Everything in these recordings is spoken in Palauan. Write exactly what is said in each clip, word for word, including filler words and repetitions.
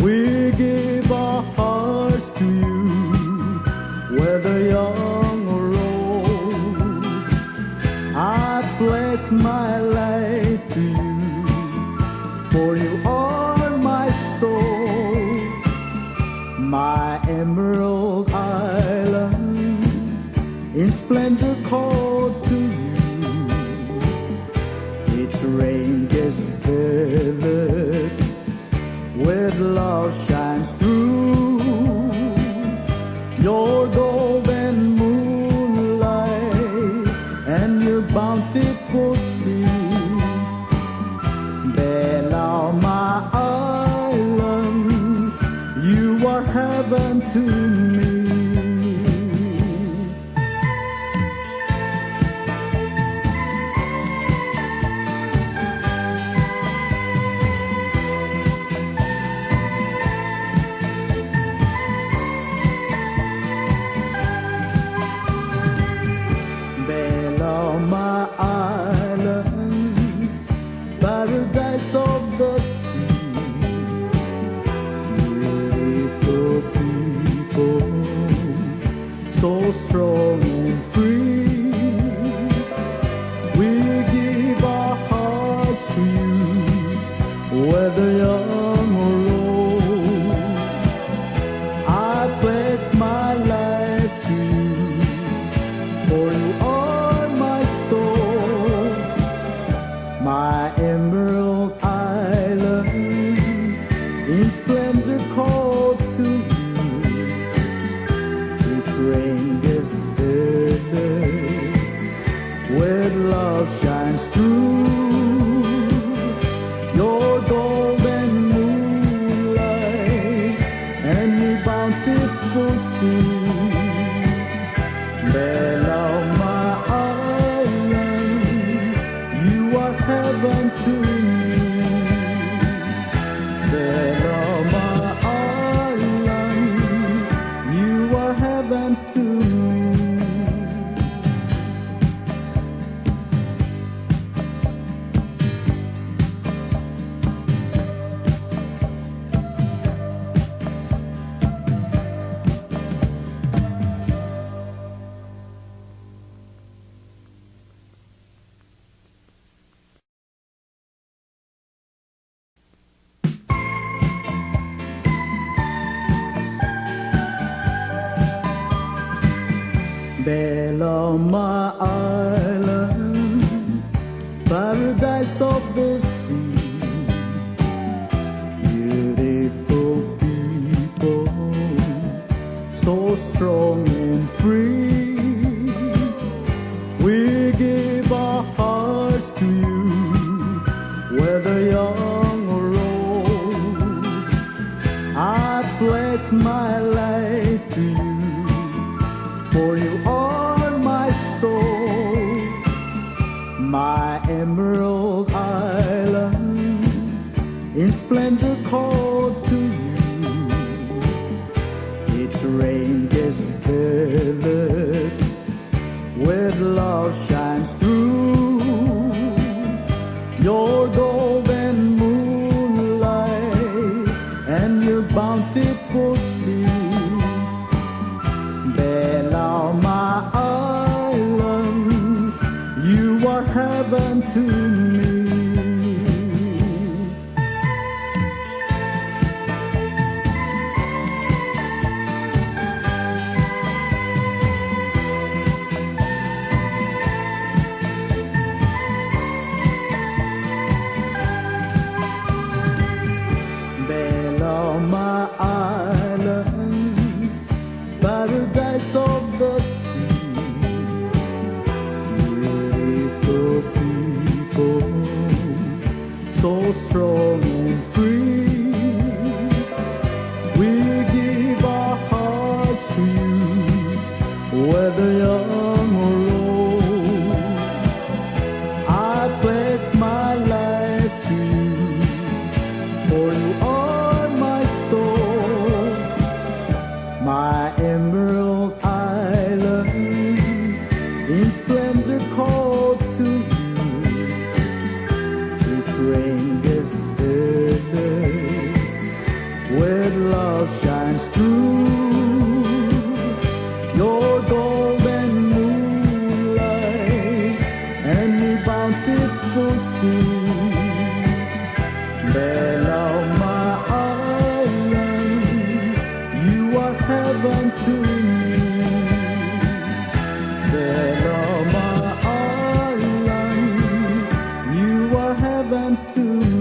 We give our hearts to you, whether young or old. I pledge my life to you, for you are my soul, my emerald island, in splendor called to you. Its rain-kissed village with love shines through. Your golden moonlight and your bountiful sea. Belau, my island, you are heaven to me. Belau, my island, paradise of the sea. Beautiful people, so strong and free. We give our hearts to you, whether young or old. I pledge my life to you, for you are my soul, my emerald island, in splendor called to you. Its rain-kissed village with love shines through. Your golden moonlight and your bountiful sea. Belau, my island, you are heaven to me. Belau, my island, you are heaven to me. Belau, my island, paradise of the sea. Beautiful people, so strong and free. We give our hearts to you, whether young or old. I pledge my life to you, for you are my soul, my emerald island, in splendor called to you. Its rain-kissed village with love shines through. Your golden moonlight and your bountiful sea. Belau, my island, you are heaven to me. Belau, my island, paradise of the sea. Beautiful people, so strong and free. We give our hearts to you, whether young or old. I pledge my life to you, for you are my soul, my emerald island, in splendor called to you. Its rain-kissed village With love shines through your golden moonlight and your bountiful sea. Belau, my island, you are heaven to me. Belau, my island, you are heaven to me.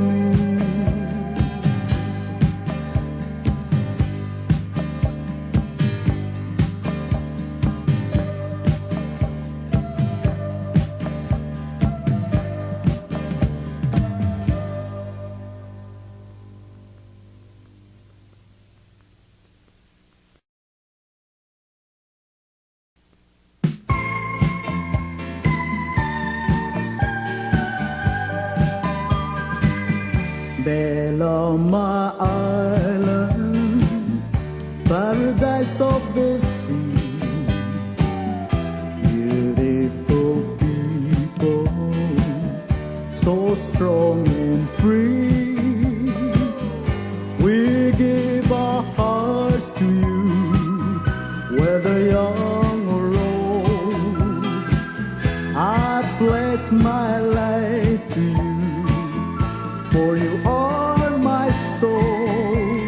Belau, my island, paradise of the sea, beautiful people, so strong and free. We give our hearts to you, whether young or old. I pledge my life to you, for you are my soul,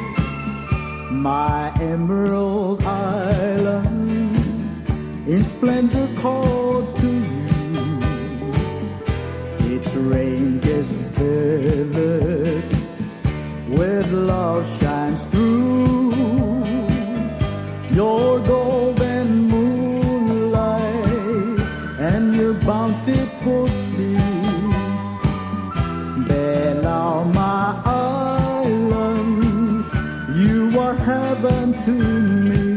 my emerald island, in splendor called to you. Its rain-kissed village with love shines through your golden moonlight and your bountiful sea. Belau, my island, you are heaven to me.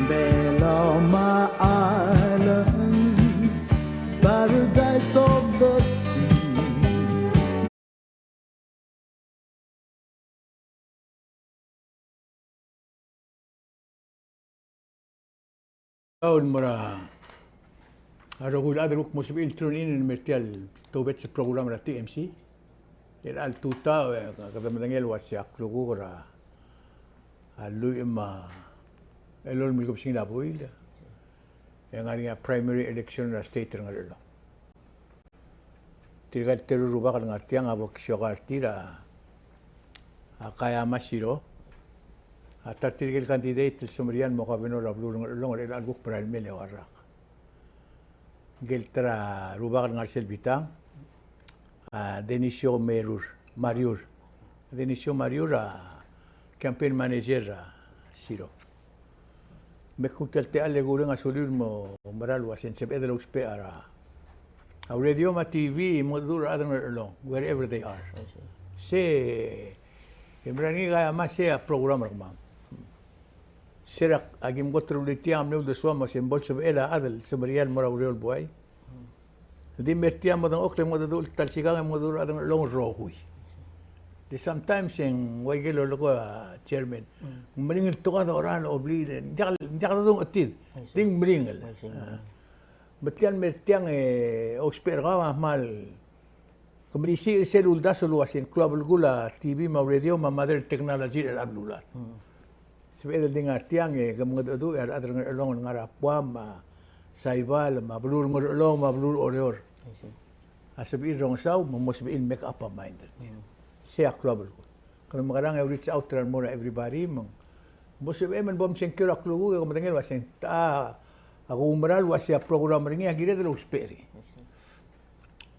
Belau, my island, paradise of the sea. Kau el mo er a rokui el chad el kuk mo sebechir el tune in el mer tia el tobed el program er a T M C. Er chelecha el tutau e kede medengei el uasei a klukuk er a lluich me a elolem el kebesengil a buil e ng ngar er ngii a primary election er a state er a Ngerchelong. Tirka el teru el rubak el ngar tiang a bo ksioka er tir a, a Kayama Shiro, a ta er tirke el candidate el semeriar el mo governor er a beluu er a Ngerchelong er chelecha el kuk merael mei el eua el rak. Ngike el ta er a rubak el ngar er sel bitang, a Denisio Merur, Mariur. Denisio Mariur a campaign manager er a Shiro. Me kuk tia el techall e kureng a sulir el mo mera el uasei ng sebeched el ousbech er a, a radio me a T V, mengedecheduch er a rechad er a Ngerchelong, wherever they are. Se, e mera er ngii a Kayama, se a program er kemam. Se er a, aki mkot el rullii tiang a mle uldesuam el uasei ng bo lsebechel a chad el semeriar el mo er a ureor el buai. Di mer tia a modengchokl e mengedecheduch el ta el sikang e mengedecheduch er a rechad er a Ngerchelong el rokui. Di sometimes e ng ua ikel lolekoi a chairman, ng meringel el tokad a orrenges el obliil, ng diak, ng diak dodengchokl er tir. Di ng meringel. Me tia el mer tiang e ousbech er kau a kmal, ke melisiich er sel uldasu el uasei ng klou a belkul a T V me a radio me a modern technology er chelecha el beluulechad. Sebeched el di ngar tiang e ke mengedecheduch e a rechad er a Ngerchelong el ngar er a Guam me a Saipan me a beluu er a Ngerchelong me a beluu er a Oreor a sebechir el rongesau me ng mo sebechir el make up a mind er tir. Sei a klou a belkul. Kede mekerang e reach out er a remo er a everybody me ng mo sebechem el bo msengkio er a klukuk e ke medengei el uasei ng techa a kuumera el uasei a program er ngii a kired el ousbech er ngii.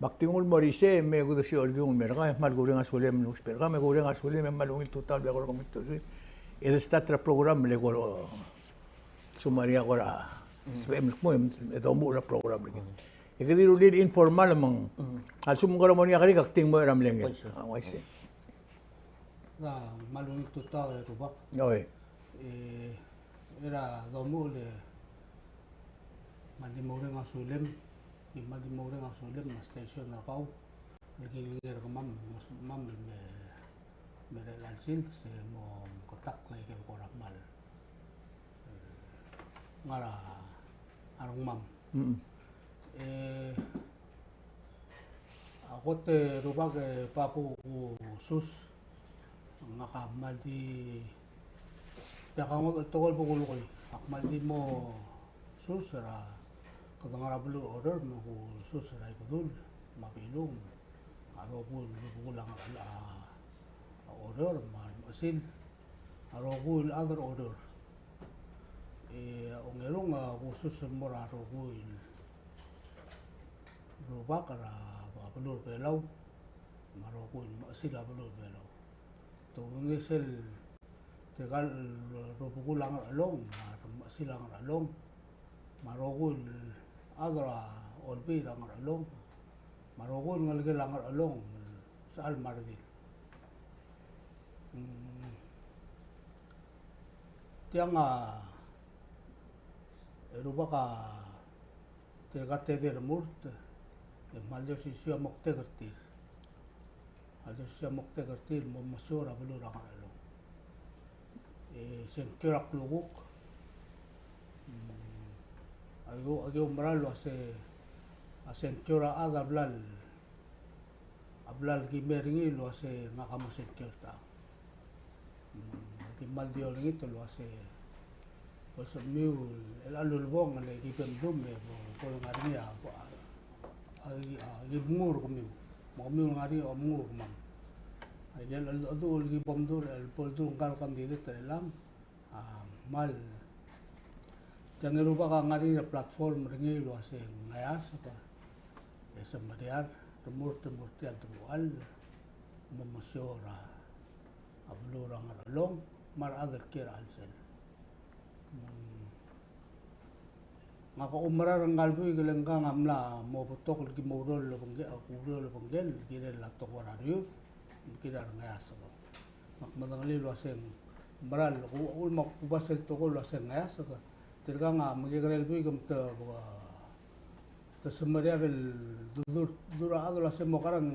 Me ak di nguu el mo er isei, me kede siobai er kung el mer kau, e kmal kureng a sulem el ousbech er kau, me kureng a sulem e kmal ungil tutau el bek el kmo te sulem. E de start er a program el eko el summary a kora sebechem el kmo e domuchel er a program er kid. E kede rullii el informal me ng a lsekum ng kora mo er ngii a kerik ak di mo er a mlengel. A uaisei. Ng kmal ungil tutau e rubak. Oi. E er a domuchel e kmal di moureng a sulem. Kmal di moureng a sulem me a station er kau. el kilengei er kemam, mo se kemam el me, me er chelecha el sils e mo ketakl a ikel kora kmal ngar er a rengmam. Mm. E, a kot e rubak e Paku, kusus, ngak a kmal di, tia ka ngodech el tekoi el bo kulekoi. Ak kmal di mo sus er a, kede ngar er a beluu er a Oreor me kusus er a Ibedul me a Bilung. A rokui el rubekul a ngar er a, a Oreor me a remechesil a rokui el chad er a Oreor. E, ongerung a kusus el mo er a rokui el rubak er a beluu er a Belau me a rokui el mechesil a beluu er a Belau. Te kuk ngii sel tirka el rubekul a Ngerchelong me a remechesil a Ngerchelong me a rokui el chad er a Olbiil er a Ngerchelong me a rokui el ngelekel a Ngerchelong, sechal me a redil. Mm, tiang a, e rubak a, tirka el tedei el remurt e kmal di osisiu a moktek er tir. A di osisiu a moktek er tir el mo mesiou er a beluu er a Ngerchelong. E sengkio er a klukuk. Mm, aki, aki oumera el uase a sengkio er a chad a bla el, a bla el kimei er ngii el uase ngak a mo sengkio er ta. Mm, aki kmal di olengit el uase bo lsebechemiu el, el ulebongel e ki bem dum e bo, bo lengar er ngii a, a, a, a ki mengur kemiu. Me kemiu el ngar er ngii a mengur kemam. Aike el, el, el, el ki bom dul, el bo ldu ngka el candidate er chelechang. A, kmal. Tiang e rubak a ngar er ngii a platform er ngii el uase ng ngeasek e semeriar, remurt, remurt tia el deruchall, me mesiou er a, a beluu er a Ngerchelong me a rechad el kiei er a chelsel. Mm. Ngak a oumera er ngka el buik el ngkang a mla mo betok el ki mo oureor el obengke-, oureor el obengkel, el kirel a tekoi er a youth, me kirel a rengeasek. Me ak medengelii el uase ng mera el, ku, ku, me ak kuba sel tekoi el uase ng ngeasek. Tirkang a mekekerei el buik me te, te semeriar el dudur, dudur a chad el uase mo kerang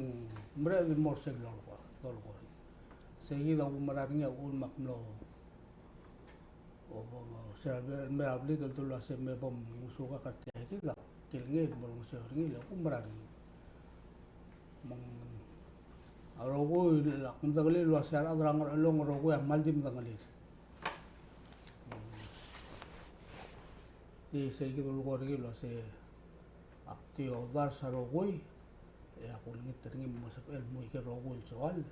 mereched el mo er sel dolekoi, dolekoi. Sei kid a oumera er ngii a uchul me ak mlo O, bo, se er a, me er a blik el dulu el uase me bo mngosukak er tia kid a kilengei el mo olengeseu er ngii el oumera er ngii. Me ng, a rokui, ak medengelii el uase a rechad er a Ngerchelong el rokui a kmal di medengelii. Di sei kid el leko er ngii el uase ak di odars a rokui, e ak ulengit er ngii me ng mo sebechel el mo ikel rokui el soal,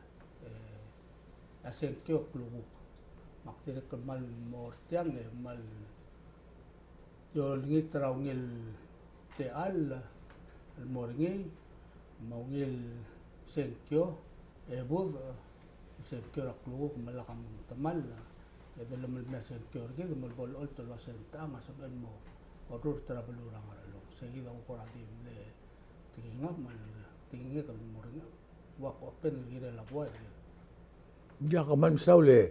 e a sengkio a klukuk. Me ak dirrek el kmal mo er tiang e kmal di olengit er a ungil techall el mo er ngii, me a ungil sengkio, e budech, sengkio er a klukuk me lak a mengtemall, e de lemelemii a sengkio er kid me bo lecholt el uase ng techang a sebechel el mo orrurt er a beluu er a Ngerchelong. Sei kid a kuk kora di mle tekingek me a tekingek el mo er ngii, ua ko open el kirel a buai er kid. Ia, kmal mesaul e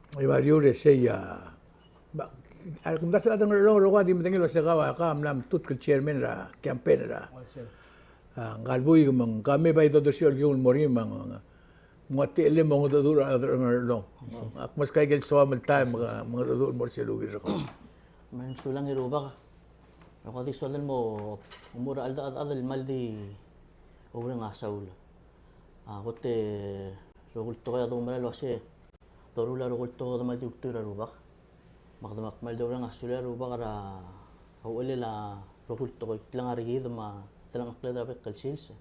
Mariur, e sei a, ba, a rekomendasio er a Ngerchelong el rokui a di medengei el uase kau a, kau a mla metutk el chairman er a campaign er a, a, ngka el buik me ng, kau a mei bai dodersii el kiung el mo er ngii me ng, me ng ua techellem e mongedecheduch er a rechad er a Ngerchelong. Ak meskau a ikel soam el taem me ke mengedecheduch el mo er sel ukeruul er kau. Me ng sulang e rubak. Rokui a di soad el mo omuchel er a cheldechedechad el kmal di oureng a saul. A kot e rokui el tekoi a doumera el uase doruul a rokui el tekoi e kede kmal di ultuil er a rubak. Me kede kmal di oureng a sulir a rubak er a uchelel a rokui el tekoi, klengar er kid me a delengchekled er a bek el sils.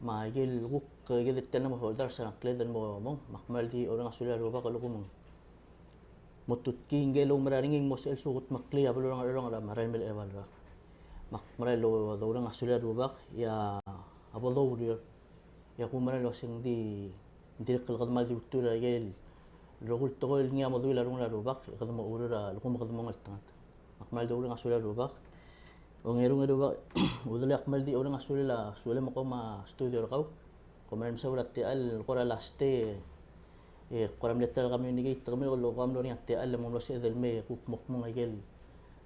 Me a ikel kuk kid el tia el mo odars er a ngkled el mo mong, me ak kmal di oureng a sulir a rubak el kuk mo tutkii ngike el oumera er ngii el mo sebechel el sukudmeklii a beluu er a Ngerchelong er a merael mei el chelebuul a rak. Me ak merael el doureng a sulir a rubak, e a bo doureor. E a kuk merael el uase ng di, ng dirrek el kede kmal di ultuil er a ikel rokui el tekoi el ngii a mo deuil a rengul a rubak, e kede mo oureor a lsekum kede mo ngeltengat. Me ak kmal di oureng a sulir a rubak. Ongerung e rubak, Udelei, ak kmal di oureng a sulir a, sulir me kom a studio er kau. Kom merael el mesaul er a techall el kora last e, e kora mle ta el communicate kemiu el kora mlo er ngii a techall el mo mlo sebeched el mei e kuk mo kmung a ikel,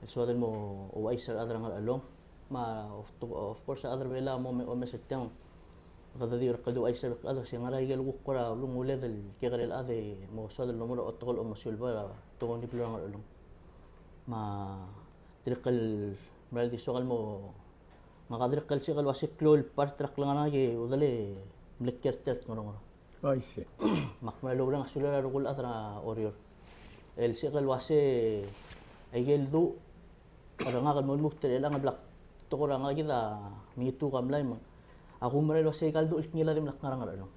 el soad el mo ouchais er a rechad er a Ngerchelong. Me a, of, of course, a rechad er a Belau a mo me, omes er tiang. Kede di er a kldeu a isei er a bek el chad, se ng ngar er ngii a ikel kuk kora ulenguled el kekerei el chad e mo soad el mo er a otekol a omesiu el bai er a tekoi er a beluu er a Ngerchelong. Me dirrek el mera el di soak el mo, me ak dirrek el sebechek el uasei klou el part er a klengar er ngak e udelei e mle kiei er tia el ngerongoro. Aisei. Me ak mera el oureng a sulir a rokui el chad er a Oreor el sebechek el uasei a ikel duch er ngak el mo lmuut er chelechang el bla ktekoi er ngak kid a mengituu a mlai me ak oumerang el uasei a ikel duch el kngilai a dimlak ngar er a Ngerchelong.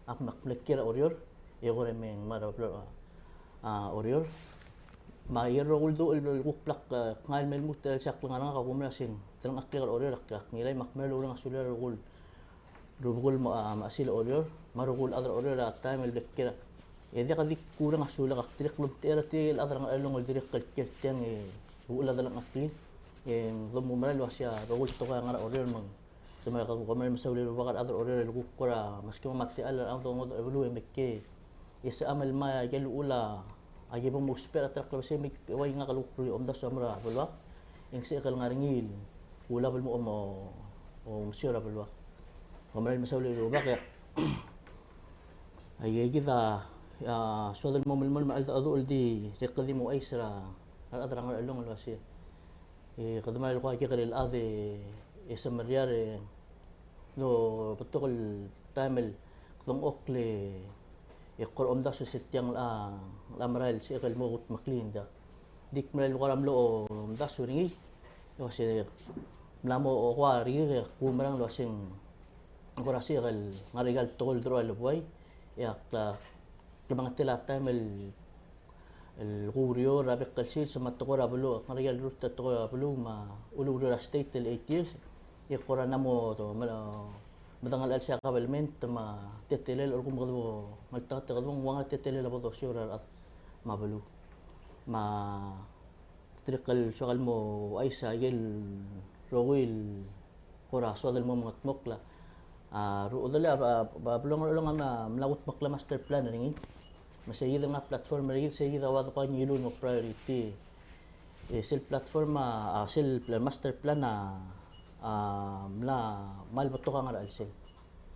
Ak, me ak mle kiei er a Oreor, e kora me ng mera el beluu er a, a, Oreor. Me a ikel rokui el duch el kuk bla kngai el me lmuut er sel klengar er ngak, ak oumerang el uasei ng telengcheklir a Oreor, ak, ak ngilai, me ak mera el oureng a sulir a rokui el rubekul me a, me a sel Oreor, me a rokui el chad er a Oreor er a taem el bla kiei er a. E diak di kureng a sulek, ak dirrek el omtechei er tirke el chad er a Ngerchelong el dirrek el kiei er tiang e uchul a delengcheklir. E ng domuchel el uasei a rokui el tekoi a ngar er a Oreor me ng, se mera el kuk mera el mesaul e Rubak er a rechad er a Oreor el kuk kora, maski me a techall er a ngodech er a beluu e mekngit e sebecham el mei a ikel uchul a ki bo mousbech er a ta er a klebesei me ng ua ngak el kuk omdasu a mo er a beluak. E ng sebechek el ngar er ngii el ulab el mo, mo, mo omesiou er a beluak. Kom mera el mesaul e Rubak e. Aikakid a, a, soad el mo melemolem a cheldecheduch el dirrek el di mo ouchais er a rechad er a Ngerchelong el uasei e kede mera el kuk kekerei el chad e semeriar e lo betok el taem el kdengchokl e kora omdasu sel tiang el, a, el merael el sebechek el mo kudmeklii. Ng diak di kmera el kora mlo omdasu er ngii, e uasei mla mo okoa er ngii e kumerang el uasei ng kora sebechek el ngar er ngii a ikel tekoi el deruchall el buai, e a kla, klemengetel a taem el el kureor er a bek el sils me a tekoi er a beluu, ngar er ngii a lurruul a tekoi er a beluu me a ulureor er a state el eight years. E kora ng mo, to, me, medengelii a chelsel a kabelment me a teletelel a lsekum kede bo ngeltengat e kede bo ng ua ngera teletelel a bo dosiou er a rechad me a beluu. Me a dirrek el soak el mo ouchais a ikel rokui el kora soad el mo mengedmokl a, a, rechedal a, a, a beluu er a Ngerchelong a mla, mla kudmeklii a master plan er ngii. Me sei kid el ngar er a platform er kid, sei kid a ua deko a ngiluu el mo priority. E sel platform a, a, sel pla-, master plan a, a, mla, mla betok a ngar er a chelsel.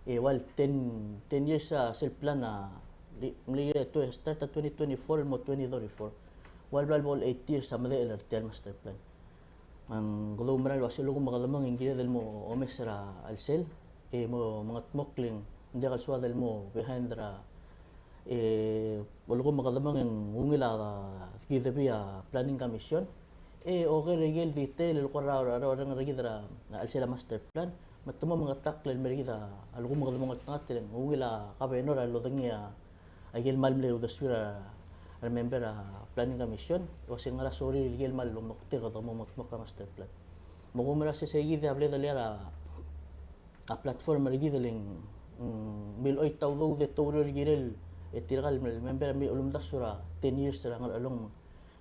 E ua el ten, ten years a sel plan a, li-, mle, e, twe-, start a twenty twenty-four el mo twenty thirty-four. Ua el bla el bo el eight years a medechel er tia el master plan. Me ng kede oumera el uasei a lsekum kede mong e ng kired el mo omes er a chelsel, e mo mengedmokl e ng diak el soad el mo behind er a, e, a lsekum kede mong e ng ungil a kidebii a planning commission, e oker er a ikel detail el kora, kora, kora orrenges er kid er a chelsel a master plan, me te mo mengetakl el mer kid a lsekum kede mo ngeltengat e ng ungil a kabenor a lodengei a a ikel kmal mle uldesuir a remember a planning commission, el uasei ng ngar er a sorir el ikel kmal omektek e kede mo mengedmokl er a master plan. Me kumerang e sei kid a bla delia er a, a platform er kid el ng, mm, mle choit a udoud e te oureor el kirel e tirka el member a mle ulemdasu er a ten years er a Ngerchelong.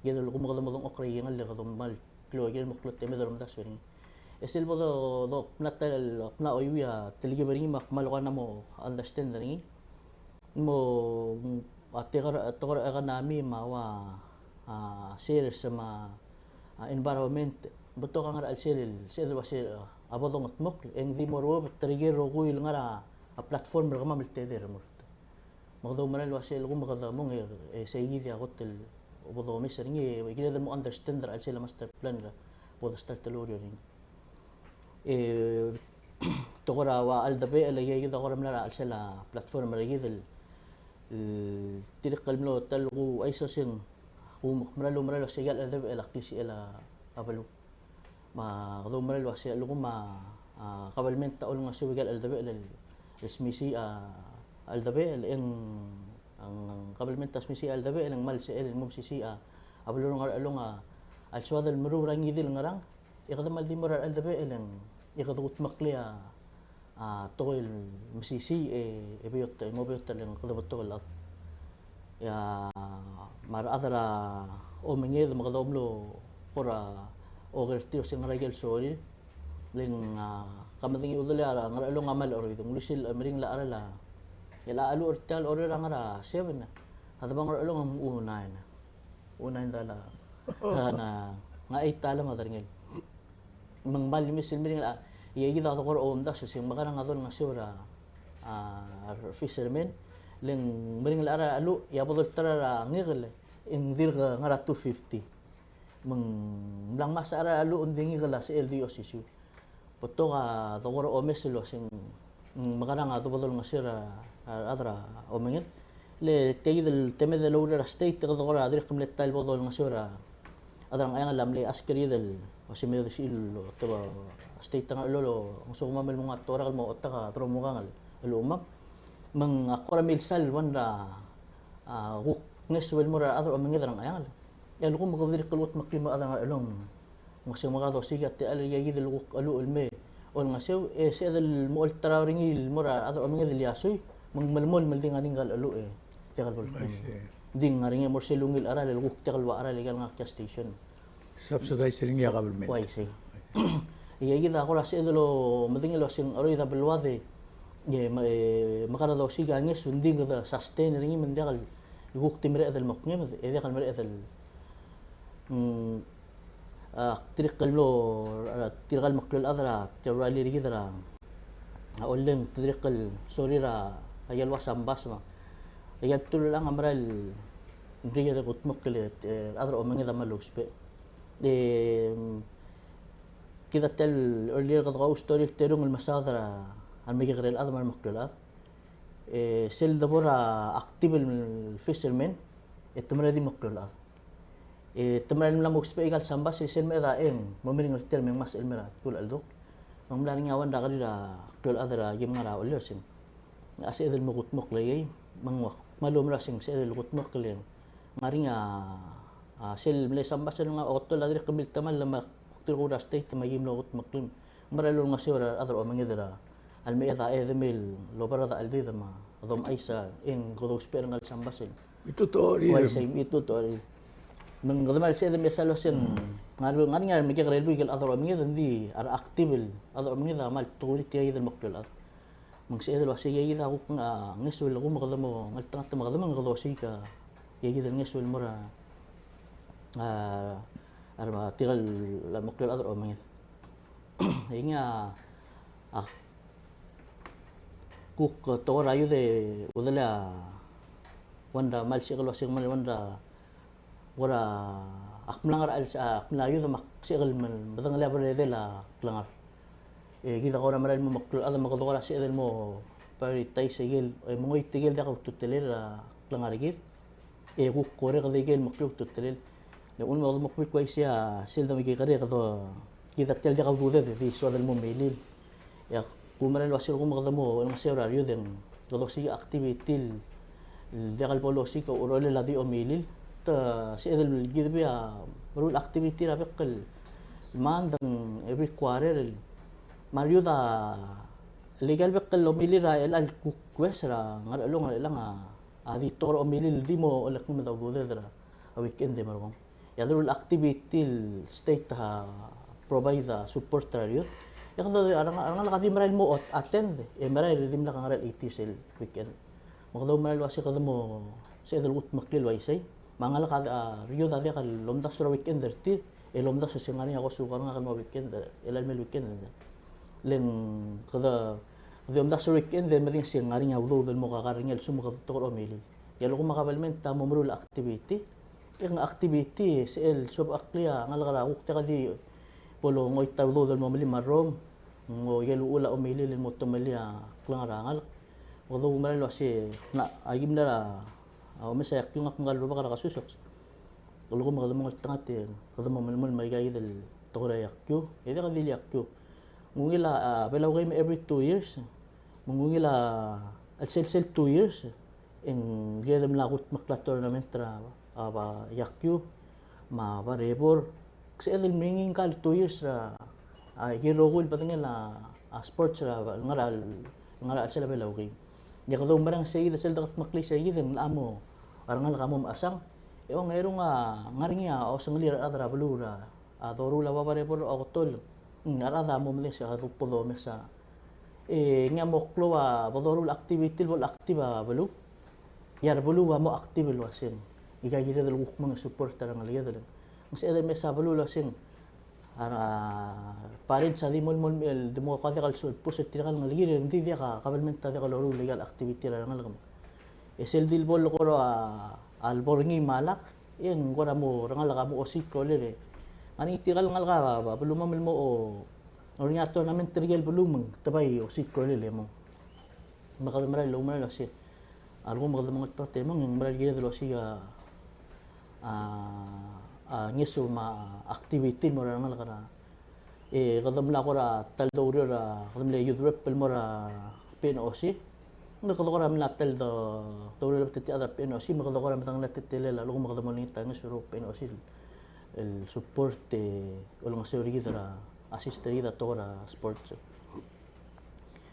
Kede lsekum kede mo dengchokl er a ikengel e kede kmal klou a kirel mo klou a temed el omdasu er ngii. E sel bo do, do, mla ta el, mla chuiuii a telkib er ngii me ak kmal kora mo understand er ngii. Mo, a, tekoi er a, tekoi er a economy me a ua, a, sales me a, a, environment, betok a ngar er a chelsel, sel, sel, a, bo dongedmokl, e ng di mo ruebet er a ikel rokui el ngar er a, a, platform er kemam el tedei el remurt. Me kede oumera el uasei a lsekum kede mong e, e sei kid a kot el bo domes er ngii, e kired el mo understand er a chelsel a master plan er a bo de start el oureor er ngii. E, tekoi er a ua cheldebechel, e aikakid a kora mla er a chelsel a platform er kid el, el dirrek el mlo ta el kuchais el uasei ng, ku mera el oumera el uasei a cheldebechel a klisichel a, a beluu. Me kede oumera el uasei a lsekum a, a, kabelment a olengeseu a ikel cheldebechel el, el smisichii a, cheldebechel e ng, ng kabelment a smisichii a cheldebechel e ng kmal sebechel el mo mesisiich a, a beluu er a Ngerchelong a, a lsoad el meruul er a ngii di el ngerang, e kede kmal di mo er a cheldebechel e ng, e kede kudmeklii a, a, tekoi el mesisiich e, e beot, e mo beot el ng kede betok el chad. E a, me a rechad er a omenged me kede mlo kora oker er tir el uasei ng ngar er a ikel sorir. Le ng, a, ke medengei a udoud er a Ngerchelong a kmal cheroid, ng uluuchais el meringel a cheral a, el a cheluch er tia el Oreor a ngar er a seven, a debo er a Ngerchelong a ng nine. Ng nine dollar. Ng, ng eight dollar me a derengel. Me ng kmal mesa el meringel a, e aikakid a kora omdasu el uasei ng mekerang a dolengeseu er a, a, a fishermen, le ng meringel a cheluch, e a bo dolterau er a ngikel, e ng dirk ngar er a two fifty. Me ng mla ngmasech a cheluch ng di ngikel a sel di osisiu. Betok a dekor a omes el uaseng, mm, mekerang a debo dolengeseu er a, a rechad er a omenged. Le tia kid el temed el oureor er a state, e kede kora dirrek el mle ta el bo dolengeseu er a rechad er a Ngcheangel a mle ask er kid el, uasei me de sel, te ba, state a Ngerchelong, ng soak me ng mo ngar er a tekoi el mo otak a deromukang el chumam. Me ng kora milsa el ua ng, a, kuk ngeso el mo er a rechad er a omenged er a Ngcheangel. E a lsekum kede dirrek el kudmeklii me a rechad er a Ngerchelong, ng uasei me kede dosiik a techall er tia kid el kuk cheluch el me olengeseu, e sebeched el mo olterau er ngii el mo er a rechad er a omenged el iasui, me ng melemolem el di ngar er ngii a cheluch, e diak el bo. I see. Ng di ngar er ngii e mo er sel ungil cheral el kuk diak el ua cheral e aika el ngar er tia station. Subsidize er ngii a government. Uaisei. E tia kid a kora sebeched el omedengei el uaseng cheroid a beluad e, e, me, e, me kede dosiik a ngeso, ng di kede sustain er ngii me ng diak el kuk di mereched el mo kmeed, e diak el mereched el, mm, a, tirke el mlo, a, tirke el meklou el chad er a, tirke el rally er kid er a, a, Ollei, te dirrek el sorir a, a ikel ua sambas me a ikel bdelul a mera el mle kede kudmokl el, e, rechad er a omenged a mle ousbech. E, mm, kid a tia el earlier kede kau story el terung el mesaod er a, a remekekerei el chad me a remeklou el chad. E, sel debo er a active el fishermen, e te mera el di meklou el chad. E te mera el mla mo ousbech a ikel sambas, e sel meched a cheng, mo meringel tia me ng mesa el mera, kul el dok. Me ng mla er ngii a ua ng kerir a klou el chad er a kim ngar er a Ollei el uaseng, a sebeched el mo kudmokl er ngii, me ng ua kmal oumera el uaseng sebeched el kudmokl e ng ngar er ngii a, a, sel mle sambas el ngar er a Oktol a dirrek el miltemall me a kuk tirke el rest er a state me aki mlo kudmeklii. Ng mera el olengeseu er a rechad er a omenged er a, a lemeched a chedemam el oba er a cheldid me a domechais e ng kede ousbech er ngii el sambas el. Mitutorir. Uaisei, mitutorir. Me ng kede mera el sebeched el mesa el uaseng, mm, ngar er ngii a remekekerei el buik el chad er a omenged, ng di a re active el chad er a omenged a kmal tekoi er tia kid el meklou el chad. Me ng sebeched el uasei tia kid a kuk, a, ngeso el kmo kede mo ngeltengat me kede mo, kede osiik a tia kid el ngeso el mo er a, a, a re, tirke el meklou el chad er a omenged. E ngii a, a, kuk tekoi er a youth e, udelei a, ua ng kmal sebechek el uasei kmal ua ng, ua ak mla ngar er a, ak mla youth me ak sebechek el medengelii a beredel a klengar. E kid a kora mera el mo meklou el chad me kede kora sebeched el mo prioritize a ikel, e mengoit a ikel diak a ultutelel er a klengar er kid. E kuk korek a ikel meklou a ultutelel. Le uchul me kede mo kuk uaisei a sel domekekerei e kede, kid a tia el diak a ududed e di soad el mo milil. E ak mera el uasei kmo kede mo olengeseu er a re youth e ng kede osiik a activity el diak el bo losiik a rolel a di omilil. Te sebeched el kid a meruul a activity er a bek el month, every quarter el, me a re youth a, le aike el bek el omilil er a chelecha el kuk kues er a Ngerchelong, Ngerchelong a, a di tekoi er a omilil el di mo olekngem a ududed er a weekend e merekong. E a deruul a activity el state a provide a support er a re youth. E kede a rengalek a di merael el mo attend, e merael el dimlak a ngar er a chelecha el sel weekend. Me kede merael el uasei kede mo sebeched el kudmeklii el uaisei. Me a ngalek a, a re youth a diak lomdasu er a weekend er tir, e lomdasu se ng ngar er ngii a kosuk er ngak el mo weekend, e chelecha el mei el weekend. Le ng kede, kede omdasu er a weekend e medengei se ng ngar er ngii a udoud el mo kakar er ngii a lsekum kede tekoi er a omilil. E a lsekum a kabelment a mo meruul a activity, e ng activity, sel sobecheklii a ngalek er a kuk diak di bo longoit a udoud el mo melim a rrom, ng ikel uchul a omilil el mo temellii a klengar er a ngalek. Me kede merael el uasei, ng, aki mla er a, a omes a iakiu, ngak me kede lobak er a kasusok. Kede kuk me kede mo ngeltengat e kede mo melemolem me aika kid el tekoi er a iakiu, e diak di el iakiu. Ng ungil a, a, Belau Game every two years. Me ng ungil a, a chelsel two years. E ng kede mla kudmeklii a tournament er a, a, ba, iakiu, me a barebor. Sebeched el mengii ngka el two years er a, a, ikel rokui el bedengel a, a, sports er a, ngar er a, ngar er a chelsel a Belau Game. E kede oumerang sei kid, sel dekudmeklii sei kid e ng locha mo, a rengalek a mo mechesang. E ongerung a ngar er ngii a osengelir a rechad er a beluu er a, a, doruul a barebor er a Oktol. Ng a rechad a mo medengei se a kuk bo domes a. E ngii a mo klou a bo doruul activity el bo le active a beluu. E a re beluu a mo active el uasei, aika kired el kuk meng e support a rengeleked. Ng sebeched el mesa beluu el uasei, a, a parents a di mo, mo, el di mo kuk diak el sulpus er tirka el ngelekir, e ng di diak a kabelment a diak loruul aika el activity er a rengalek. E sel di lebo el kora a, a lebo er ngii me a lak, e ng kora mo rengalek a mo osiik a rolel e. Ng ngar er ngii tirka el ngalek a, a, belumam el mo, o, er ngii a tournament er ngii el beluu me ng tebai osiik a rolel e mong. Me kede merael el oumera el uasei a lsekum kede mengeltengat e mong, e ng mera el kired el osiik a, a, a ngeso me a activity el mo er a rengalek er a, e kede mla kora ta el doureor er a, kede mle youth rep el mo er a P N O C. Me kede kora mla ta el do, doureor er a betetii a rechad er a P N O C, me kede kora medengelii a teletelel a lsekum kede mo olengit a ngeso er a P N O C el, el support e olengeseu er kid er a assist er kid a tekoi er a sports.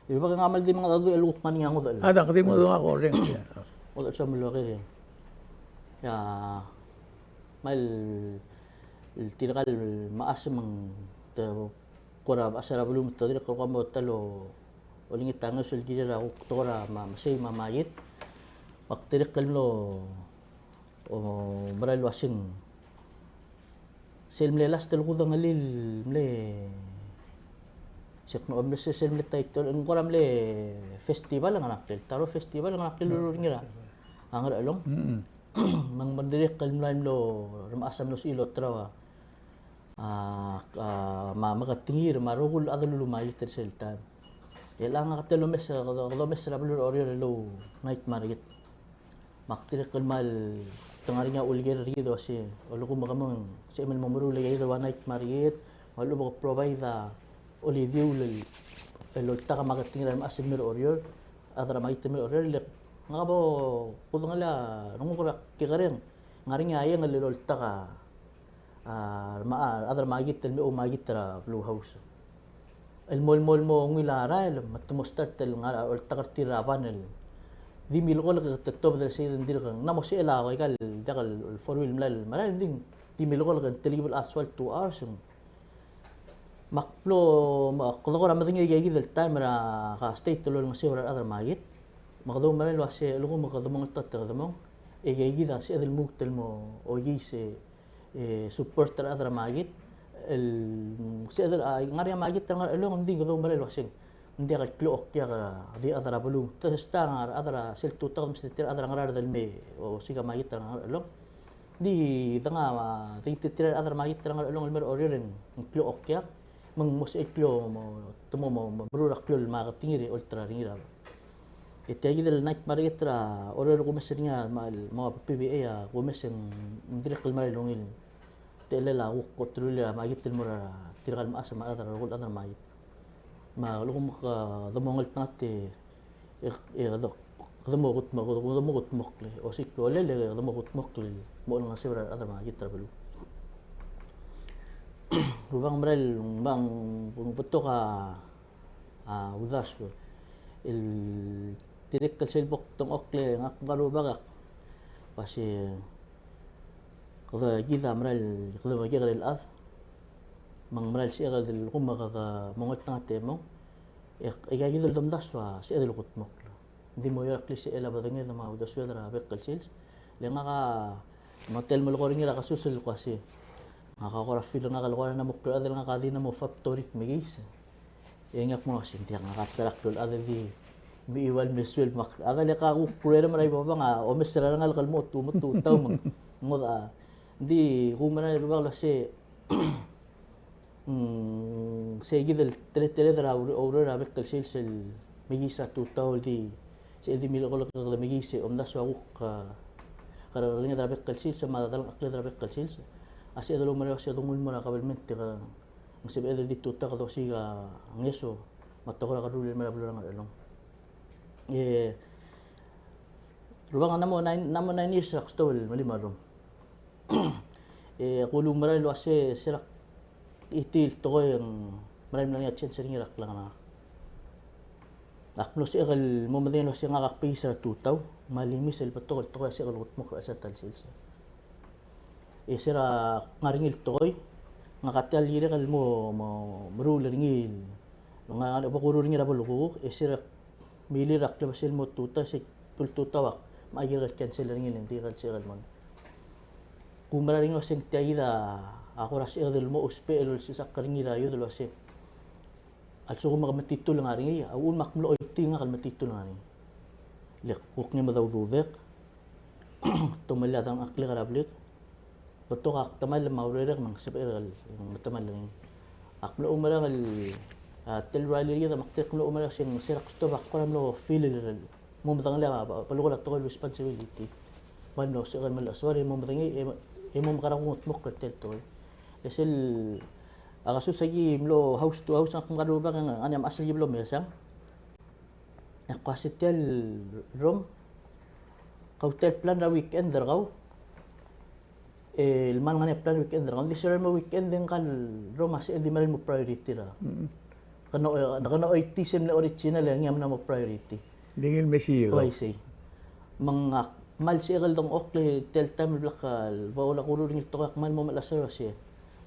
E Rubak, e ng kmal di mengedecheduch el kuk ngar er ngii a ngodech el. A, dang, kede mengedecheduch a ngodech el. Ngodech el soam el oker e. Ia, me a, el tirka el mechas me ng te kora mechas er a beluu me te dirrek el kora mo ta el olengit a ngeso el kirel a kuk tekoi er a ma, mesei me a makit. Me ak dirrek el mlo o mera el uaseng. Sel mle last el kudengelii el mle, sel kmo mle se-, sel mle title, ng kora mle festival a ngar er ngii, Taro Festival a ngar er ngii el urur er ngii er a Ngerchelong. Mm. Me ng dirrek el mla mlo, remechas a mlo sebechir el olterau a, a, a, me a, me a ketingir me a rokui el chad el ulumakit er sel taem. E chelechang a kede omes, kede omes er a beluu er a Oreor el ou night market. Me ak dirrek el kmal te ngar er ngii a uleker er kid el uasei, a lsekum ke mo sebechem el mo meruul aika kid el ua night market, me a lechub e ke provide a olidiuul el, el oltak me a ketingir a remechas el mei er a Oreor, a chad er a makit el mei er a Oreor, le ngak a bo kudengelii a renguk er a kekerei, ng ngar er ngii a eangel el oltak a a, me a, a chad er a makit el me oumakit er a Blue House. El mo, el mo, el mo ungil a rael, me te mo start el ngar er a oltak er tir er a ban el di milekolek e te tobed er sei, e ng dirk, ng mla mo sebechel a ika el, diak el, el four wheel el mla el merael, ng di, di milekolek e ng telkib el chad soal two hours. Me ak blo, me ak kede kora medengei aika kid el taem er a state el olengeseu er a rechad er a makit. Me kede oumera el uasei, a lsekum kede mo ngeltengat e kede mong, e aika kid a sebeched el lmuut el mo okiis e e, support er a rechad er a makit, el, se, a, ngar er ngii a makit er a Ngerchelong, ng di kede oumera el uaseng, ng diak el klou a okiak a di chad er a beluu, te, se ta ngar er a chad er a sel tutau, me se tir a chad er a Ngaraard el mei, osiik a makit er a Ngerchelong. Di, denga, a, di tir a chad er a makit er a Ngerchelong el mei er a Oreor e ng klou a okiak, me ng mo se el klou, mo, te mo, mo, mo, meruul a klou el me a ketingir e olterau er ngii er a E tia kid el night market er a Oreor a kumes er ngii a, me a, me a P B A a kumes e ng dirrek el mera el ungil. Techellel a kuk ko teruich el makit el mo er tirka el mechas me a rechad er a rokui el chad er a makit. Me a lsekum kede mo ngeltengat e, e, e kede, kede mo kudmokl, kede mo kudmokl, e osiik a rolel e kede mo kudmokl el mo olengeseu er a rechad er a makit er a beluu. Rubak, mera el, bang, ng betok a a, uldasu. El dirrek el sel bo kdengchokl e ngak me a rubak a uase kede kid a mera el kede mekekerei el chad. Me ng mera el sebechek el lsekum kede mo ngeltengat e mong. E, e aika kid el domdasu a sebeched el kudmokl. Ng di mo er a klisichel a bedenged me a uldesued er a bek el sils. Le ngak a mo tia el melekoi er ngii er a kesus el kmo uase ngak a kora feel er ngak el kora mla mo klou el chad el ngak a di mla mo fab torik mekiis. E ngak mo uase ng diak, ngak a ta er a klou el chad el di mechiuaiu el mle suelb me ak, a chad el ka kuk cruel er a Ibobang a omes er a rengalek el mo tu, mo tutau me ng ngodech a. Ng di kumerang e rubak el uase mm, sei kid el teleteled er a ure-, oureor er a bek el sils el mekiis a tutau el di, sel di milekolek e kede mekiis e omdasu a kuk, a, kerrekerenged er a bek el sils me a delengchekled er a bek el sils. A sebeched el oumera el uase donguu el mo er a kabelment e ke ng sebeched el di tutau e kede osiik a ngeso me a tekoi er a kerruul el mei er a beluu er a Ngerchelong. E, rubak, ng mla mo nine, ng mla mo nine years er a kstob el melim a rrom. E, ak uluumerang el uase se er a itii el tekoi e ng merael el mla er ngii a chance er ngii er a klengar er ngak. Ak mlo sebechek el mo medengei el uase ngak a kbekiis er a tutau, me a limis el betok el tekoi a sebechek el kudmokl er a chelsel ta el sils. E se er a ngar er ngii el tekoi, ngak a tia el kirek el mo, mo meruul er ngii, ngak a bo kuruul er ngii er a bo el kuk, e se er a milir a klebesei el mo tutau, se el tutau ak, me a kirek el cancel er ngii e ng di el sebechek el mo. Kumerang er ngii el uase ng tia kid a a kora sebeched el mo ousbech el olsisechakl er ngii er a youth el uasei, a lsekum ke metitur el ngar er ngii, a uchul me ak mlo choitii ngak el metitur el ngar er ngii. Le kuk ngii me doududek, tomellii a dengchokl er a blik, betok a ktemall me a urerek me ng sebechel el metemall er ngii. Ak mlo oumerang el, a, tia el rally er kid me ak dirrek el mlo oumerang se ng se er a kstob ak kora mlo feel el mo medengelii a, a, belkul a tekoi el responsibility. Me ng mlo sebechel el melechesuar e mo medengei, e, e mo mekerang a kudengei el kmo tia el tekoi. E sel, a, kasus a ki mlo house to house, ngak me a rubak e ng, ngak a mechas el ki mlo mesang. E ak uasei tia el rom, kau tia el plan er a weekend er kau, e le kmal ngar er ngii a plan er a weekend er kau. Ng di sel mo weekend e ngka el rom a sebeched el di merael el mo priority er a. Mm. Ke no, ke no choitii sel mle original e ngii a mla mo priority. Di ngii el mesiou. Oi, sei. Me ng ak kmal sebechek el dengchokl e tia el taem el blak el bo lak kuruul er ngii el tekoi e ak kmal mo melechesuar el uasei,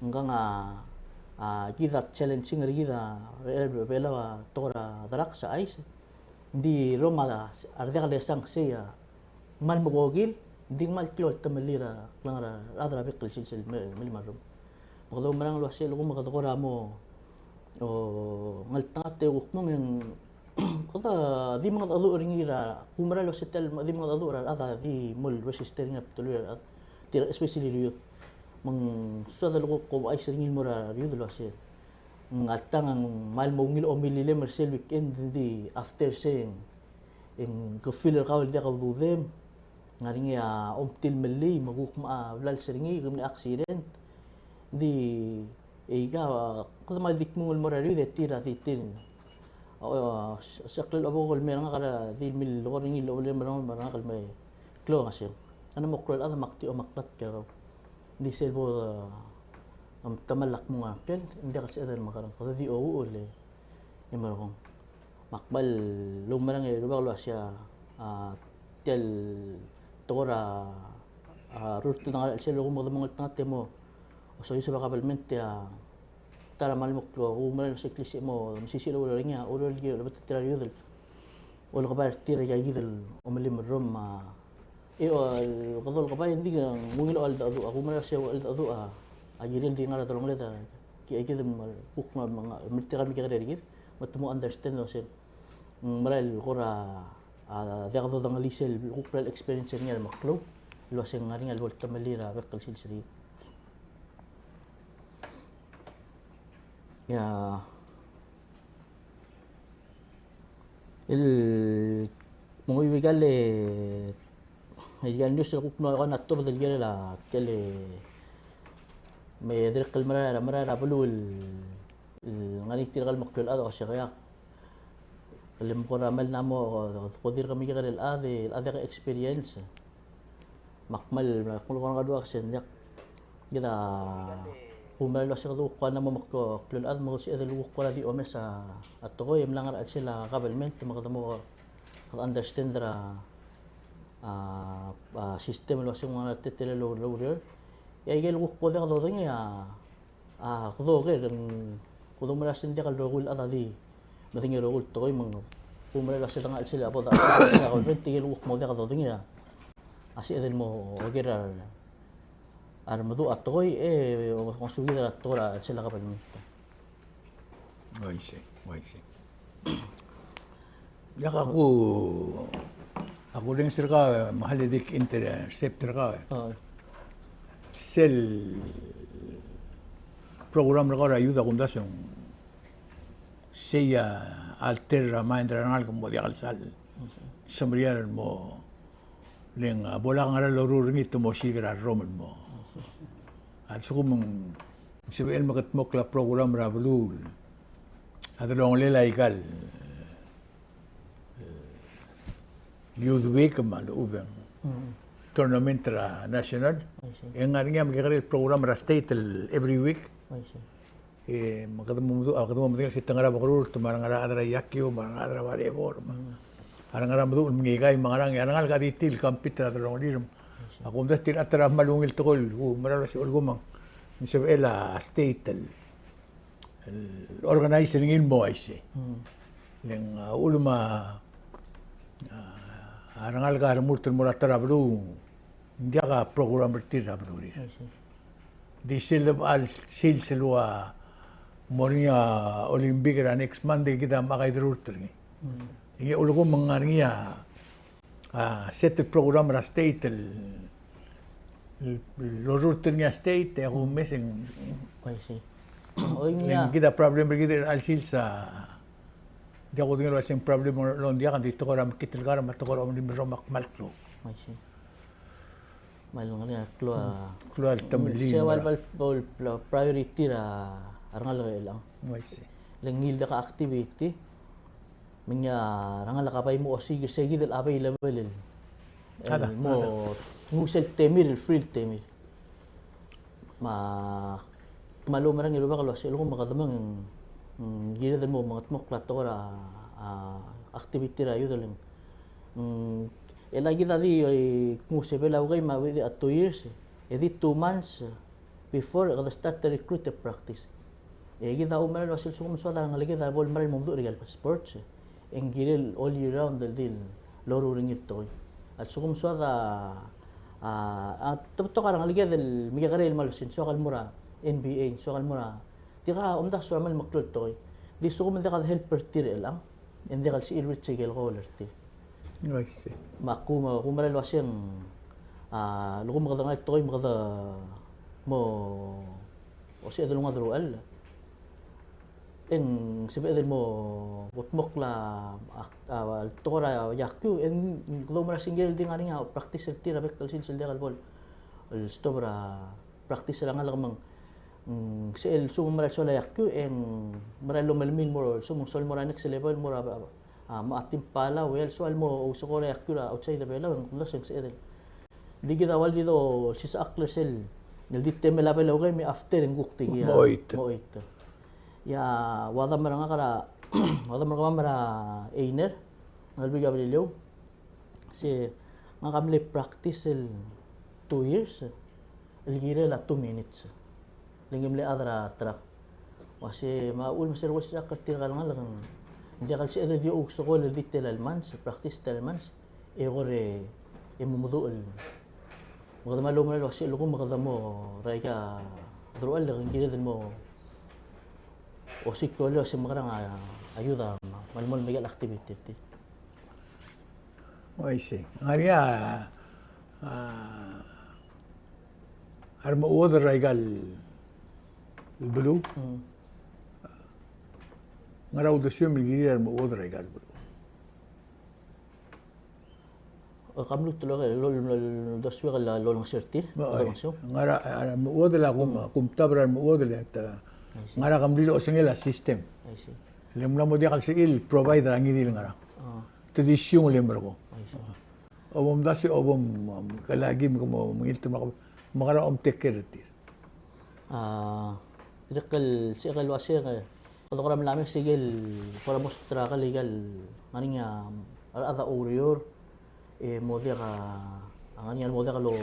ngkang a, a, kid a challenging er kid a, er a Belau a tekoi er a drugs a chais. Ng di rom a, a rediak lesang sei a kmal mekokil, ng di kmal klou el temellii er a klengar er a rechad er a bek el sils el me, melim a rom. Me kede oumerang el uasei, lsekum kede kora mo, o, ngeltengat e kuk mong e ng, kede di mengedecheduch er ngii er a, kumerang el uasei tia el di mengedecheduch er a rechad a di mo el register er ngii er a bdelul a rechad, tir a especially el youth. Me ng soad el kuk ouchais er ngii el mo er a youth el uasei, ng alta ng kmal mo ungil a omililem er sel weekend, ng di after sei e ng ke feel er kau el diak a ududem, ng ngar er ngii a omtil el mlei, me kuk mla blals er ngii, ke mle accident. Ng di, e ika, kede kmal di kmung el mo er a youth e tir a di tir. O, se, se klou el obo el mei er ngak er a di milekoi er ngii el obo el mei er ngak el me klou a ngeseu. A mo klou el chad me ak di omaklatk er kau. Ng di sel bo, a, metemall a kmung a ngklel, ng diak el sebeched el mekerang. Kede di ouchul e, e merekong. Me ak kmal oumerang e rubak el uasei a, a, tia el tekoi er a, a, rurt el ngar er a chelsel, lsekum kede mo ngeltengat e mo osoiseb a kabelment e a ta er a kmal mo klou, kumerang el uasei klisiich e mo mesisiich el oureor er ngii a, oureor el kirel el betok er tir a youth el olekebai er tir aika kid el omelim el rom, a, e, o, el kede olekebai, ng di ng ungil a cheldecheduch, a, kumerang el uasei a cheldecheduch a, a kirel di ngar er a delongeled a, ki, aika kid el kuk me, me, me tirka el mekekerei er kid, me te mo understand el uasei ng merael el kora, a, diak dodengelii sel kuk merael experience er ngii a remeklou el uasei ng ngar er ngii a lebo el temellii er a bek el sils er kid. Ia, el, me ng ua ika el, ika el news el kuk mlo, ua a tobed el kirel a tele, me dirrek el merael, merael er a beluu el, el ngar er ngii tirka el meklou el chad a uasei kau, le mekera mel a mo, ko dirk mekekerei el chad, el chad a experience. Me ak kmal, me ak kmal kora ngar er a uaisei, ng diak, kid a, kumerang el uasei kede kuk kora mo meklou el chad, me ng sebeched el kuk kora di omes a tekoi, e mla ngar er a chelsel a government, me kede mo, kede understand er a, a, a system el uasei ng ngar er a teletelel el oureor. E aike el kuk bo diak dodengei a, a, kede oker, kede oumera se ng diak el rokui el chad a di medengei a rokui el tekoi me ng, kumerang el uasei a chelsel a bo de, a, government, tirke el kuk mo diak dodengei a, a sebeched el mo oker a, a remeduch a tekoi, e, ongosukid er a tekoi er a chelsel a government. Uaisei, uaisei. Diak, a ku, a kurrenges er kau me a le dik intercept er kau. A. Sel program er kau er a youth a kumdasu e ng sei a alter er a mind er a rengalek el mo diak el sal semeriar el mo le ng, a, bo lak ngar er a loruul er ngii te mo siik er a rrom el mo. A lsekum ng sebechel el mekedmokl a program er a beluu a delongelel aika el, e, Youth Week me a lechub e ng, mm, tournament er a national. I see. E ng ngar er ngii a mekekerei el program er a state el every week. I see. E, me kede mo medu-, a, kede mo medengei el se te ngar er a Bekerurt, me a re ngar er a chad er a iakiu, me a re ngar er a chad er a volleyball, me a re ngar er a meduch el mengikai, me a ngerang, e a rengalek a di tir el compete er a delongelir. A kumdasu e tir a ta er a kmal ungil tekoi el, kumerang el uasei a lsekum ng sebechel a state el, el organize er ngii el mo uaisei. Mm. Le ng, a, uchul me a, a, a rengalek a remurt el mo er a ta er a beluu, ng diak a program er tir er a belurir. I see. di sel debechel sils el ua mo er ngii a Olympic er a next month e kid a mechak a iderurt er ngii. Mm. Ngii a ulekum ng ngar er ngii a, a set el program er a state el, el, el lorurt er ngii a state e a kumes e ng. I see. Oi, le ng kid a problem er kid er a chelecha el sils a diak kudengei el uasei ng problem er a Oreor, ng diak, ng di tekoi er a mekngit el kar me a tekoi er a omelim el rrom a kmal klou. I see. Me ng ngar er ngii a klou a, klou a temellii. Se ua el, ua el priority er a rengalek er chelechang. I see. Le ng ngii el diak a activity me ng ngii a rengalek a bai mo osiik er se kid el available el, el mo nguu sel temir el free el temir. Me ak kmal oumerang e rubak el uasei a lsekum e kede meng, mm, kired el mo mengetmokl a tekoi er a, a, activity er a youth el, mm, e le kid a di, e, kmo sebechel a ukei me a di a two years, e di two months before e kede start el recruit e practice. E kid a oumerang el uasei a lsekum ng soad a rengeleked a bo el merael el mo meduch er aika el sports, e ng kirel all year round el di loruul er ngii el tekoi. A lsekum ng soad a, a, a, te betok a rengeleked el mekekerei el kmal osisiu, ng soak el mo er a N B A, ng soak el mo er a, tirka a omdasu er a kmal meklou el tekoi. Di lsekum ng diak a de help er tir er chelechang, e ng diak el sebechir el reach aike el goal er tir. I see. Me ak, me ak oumera el uasei ng, a, lsekum kede ngar er a tekoi me kede mo osebeched el nguu a deruchall, e ng sebeched el mo kudmokl a, a, a tekoi er a yakiu, e ng kede oumera se ng kirel di ngar er ngii a practice er tir a bek el sils el diak el bo el stop er a practice er a ngalek me ng, mm, sel lsekum ng mera el soal a yakiu, e ng mera el omelemii el mo, lsekum ng soal el mo er a next level, mo er a, a, a, me a team Palau, e a lsoal el mo ousekool er a yakiu er a outside er a Belau, e ng kuk mlo se ng sebeched el. Di kid a ua el di dolsisechakl er sel, el di temel a Belau kei me after e ng kuk di kid a mo oit. Mo oit. Ia, ua demam er ngak er a, ua demam er kemam er a Einer, Ngalbik a Beliliou, se ngak a mle practice el two years, el kirel a two minutes. Le ngii a mle chad er a track. Uase me a uchul me sel dolsisechakl er tirka el ngalek, ng diak el sebeched el di ousekool el di tela el months, practice tela el months, e kora e mo meduch el. Me kede kmal oumera el uase a lsekum kede mo er aika el deruchall e ng kired el mo osiik a rolel el uase ng mekerang a youth a kmal mo mekngit el activity er tir. I see. Ng ngar er ngii a, a, a remechuodel er aika el beluu. Mm. Ngera uldesuem el kirir a remechuodel er aika el beluu? E, ka mluut el, el, el, el uldesuek el, el olengeseu er tir. Oi. Olengeseu. Ngera, a, a remechuodel a kum, mm, kumtab er a remechuodel e te, I see, ngera ke mle osengel a system. I see. Le ng mla mo diak el sebechir el provide er a ngii di el ngerang. A. Te di siung el mei er kau. I see. Bo mdasu e bo m, um, kelaki me ke mo mengilt me ke, me ke er a om take care er tir. A, dirrek el sebechek el uasei, e, kede kora mla mesa aike el kora mo struggle aike el ngar er ngii a rechad er a oureor, e mo diak a, a ngar er ngii a mo diak lo,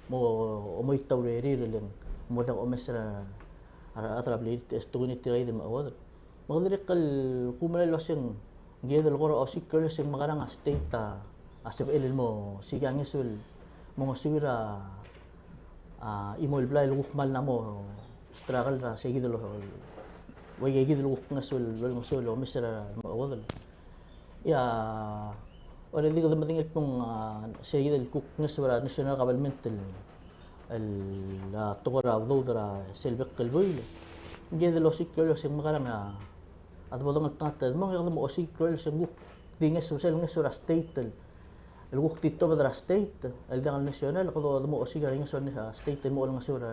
mo, mo omoit a urerir, le ng mo diak omes er a, a rechad er a blirir, e te, e te kuk ngii tirka el di mechuodel. Me kede dirrek el kumerang el uaseng, ng kired el kora osiik a rolel el uaseng mekerang a state a, a sebechel el mo siik a ngeso el mo ngosuir a, a chimo el blai el kuk kmal mla mo struggle er a se kid el, ua ikakid el kuk ngeso el, olengeseu el omes er a remechuodel. Ia, already kede medengei el kmo ng, a, se kid el kuk ngeso er a national government el, el, a, tekoi er a udoud er a sel bek el buil. Ng kired el osiik a rolel el uaseng mekerang a, a de bo dengeltengat el dmong, e kede mo osiik a rolel el uaseng kuk di ngeso, sel ngeso er a state el, el kuk di tobed er a state el diak el national, kede mo osiik a ngeso er a state el mo olengeseu er a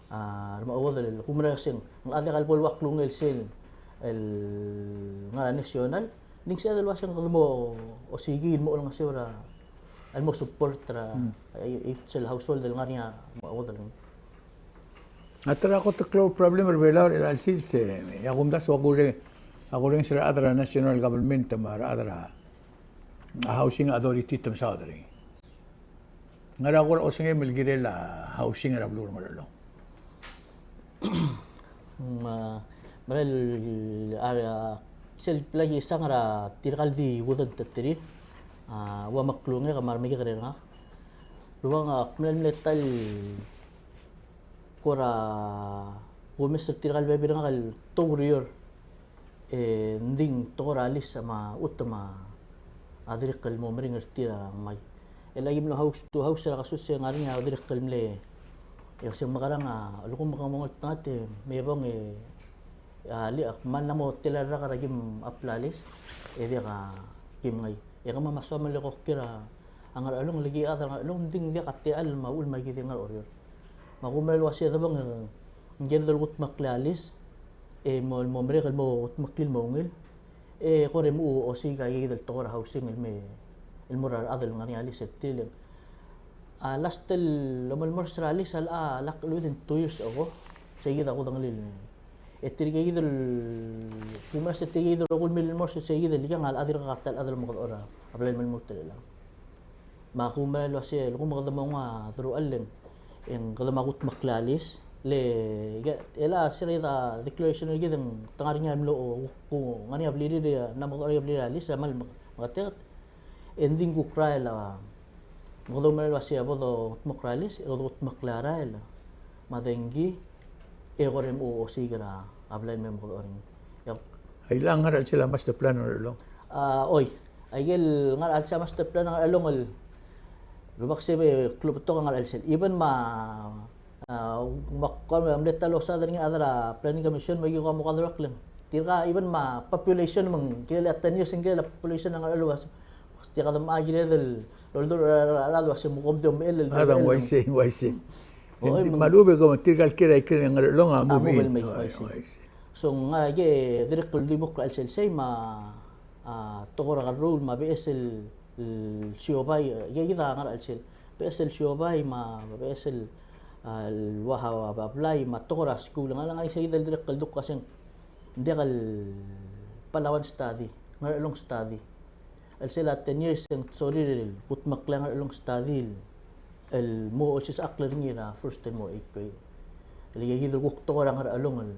a, remechuodel el kumerang el uaseng, ng locha diak el bo el ua klungel sel, el ngar er a national, ng di ng sebeched el uaseng kede mo osiik el mo olengeseu er a, el mo support er a, mm, e, e, sel household el ngar er ngii a remechuodel. A ta er a kot el klou el problem er a Belau er chelecha el sils e, e a kumdasu a kureng, a kureng sel rechad er a national government me a rechad er a, a housing authority te mesaod er ngii. Ngera kora osengem el kirel a housing er a beluu er a Ngerchelong? Me, me a, a, sel blai a sang er tirka el di kudengterir, a, ua meklungek me a remekekerei er ngak. Rubak, ak mle, mle ta el kora kumes er tirka el bebil er ngak el te oureor, e, ng di ng tekoi er a lease me a chutem a dirrek el mo meringel er tir a ngmai. E le aki mlo house to house er a kesus e ng ngar er ngii a dirrek el mle, e, se mekerang a lsekum ke mo ngeltengat e me bong e, a, le, ak kmal mla mo tela el rak er a kim apply a lease, e diak a kim ngii. E kemam a soam el eko kiei er a Ngerchelong, le ki chad er a Ngerchelong, ng di ng diak a techall me a uchul me aki di ngar er a Oreor. Me a kumerang el uasei e debong e ng kired el kudmeklii a lease, e mo, mo merek el mo kudmeklii el mo ungil, e kora mo osiik a ikakid el tekoi er a housing el me, el mo er a rechad el ngar er ngii a lease er tir. A last el omelemolem er a lease a locha, lak within two years ago, se kid a kudengelii el, e tirke kid el, kumerang se tirke kid el rokui el mle melemolem er se kid el ikang a locha dirkak a ta el chad el omekedechor a blai el melemolem er chelechang. Me a kumerang el uasei, lsekum kede mo nguu a deruchall e ng, e ng kede mo kudmeklii a lease. Le, e, e le a se er a declaration er kid e ng te ngar er ngii a mlo, ku, ngar er ngii a blirir, e, ng mo kede ngar er ngii a blirir a lease, a kmal me, meketeket. E ng di ng kuk rael a, me kede oumerang el uasei a bo dodmeklii a lease, e kede kudmeklii a rael me a dengki, e kora mo osiik er a blai el me omekedechor er ngii. Ia. Aika a ngar er a chelsel a master plan er a Ngerchelong. A, oi. Aike el ngar er a chelsel a master plan er a Ngerchelong el rubak se e klou a betok a ngar er a chelsel. Even me a, a, me ak kora mle ta el osaod er ngii a chad er a planning commission me aki kora mo kaderuakl e ng tirka even me a population me ng kirel a ten years e ng kirel a population er a Ngerchelong a uasei, tia kede mla kired el oldurech er a rechad el uasei me kom di omechell el. A, ng uaisei, ng uaisei. Oi, me ng, me a lechub e kom tirka el kiei er a ikrel a Ngerchelong a move el mei, uaisei. Uaisei. So ng, a, aike dirrek el di kuk er a chelsel sei me a, a, tekoi er a kerruul me a beches el, el siobai, e, aike kid a ngar er a chelsel. Beches el siobai me a beches el, a, el ua, a, a blai me a tekoi er a skuul. Ng ngar er ngii sei kid el dirrek el duk a se ng diak el Palauan study, Ngerchelong study. El sel a ten years e ng sorir el kudmeklii a Ngerchelong study el mo olsisechakl er ngii er a first el mo eighth grade. El ikakid el kuk tekoi er a Ngerchelong el,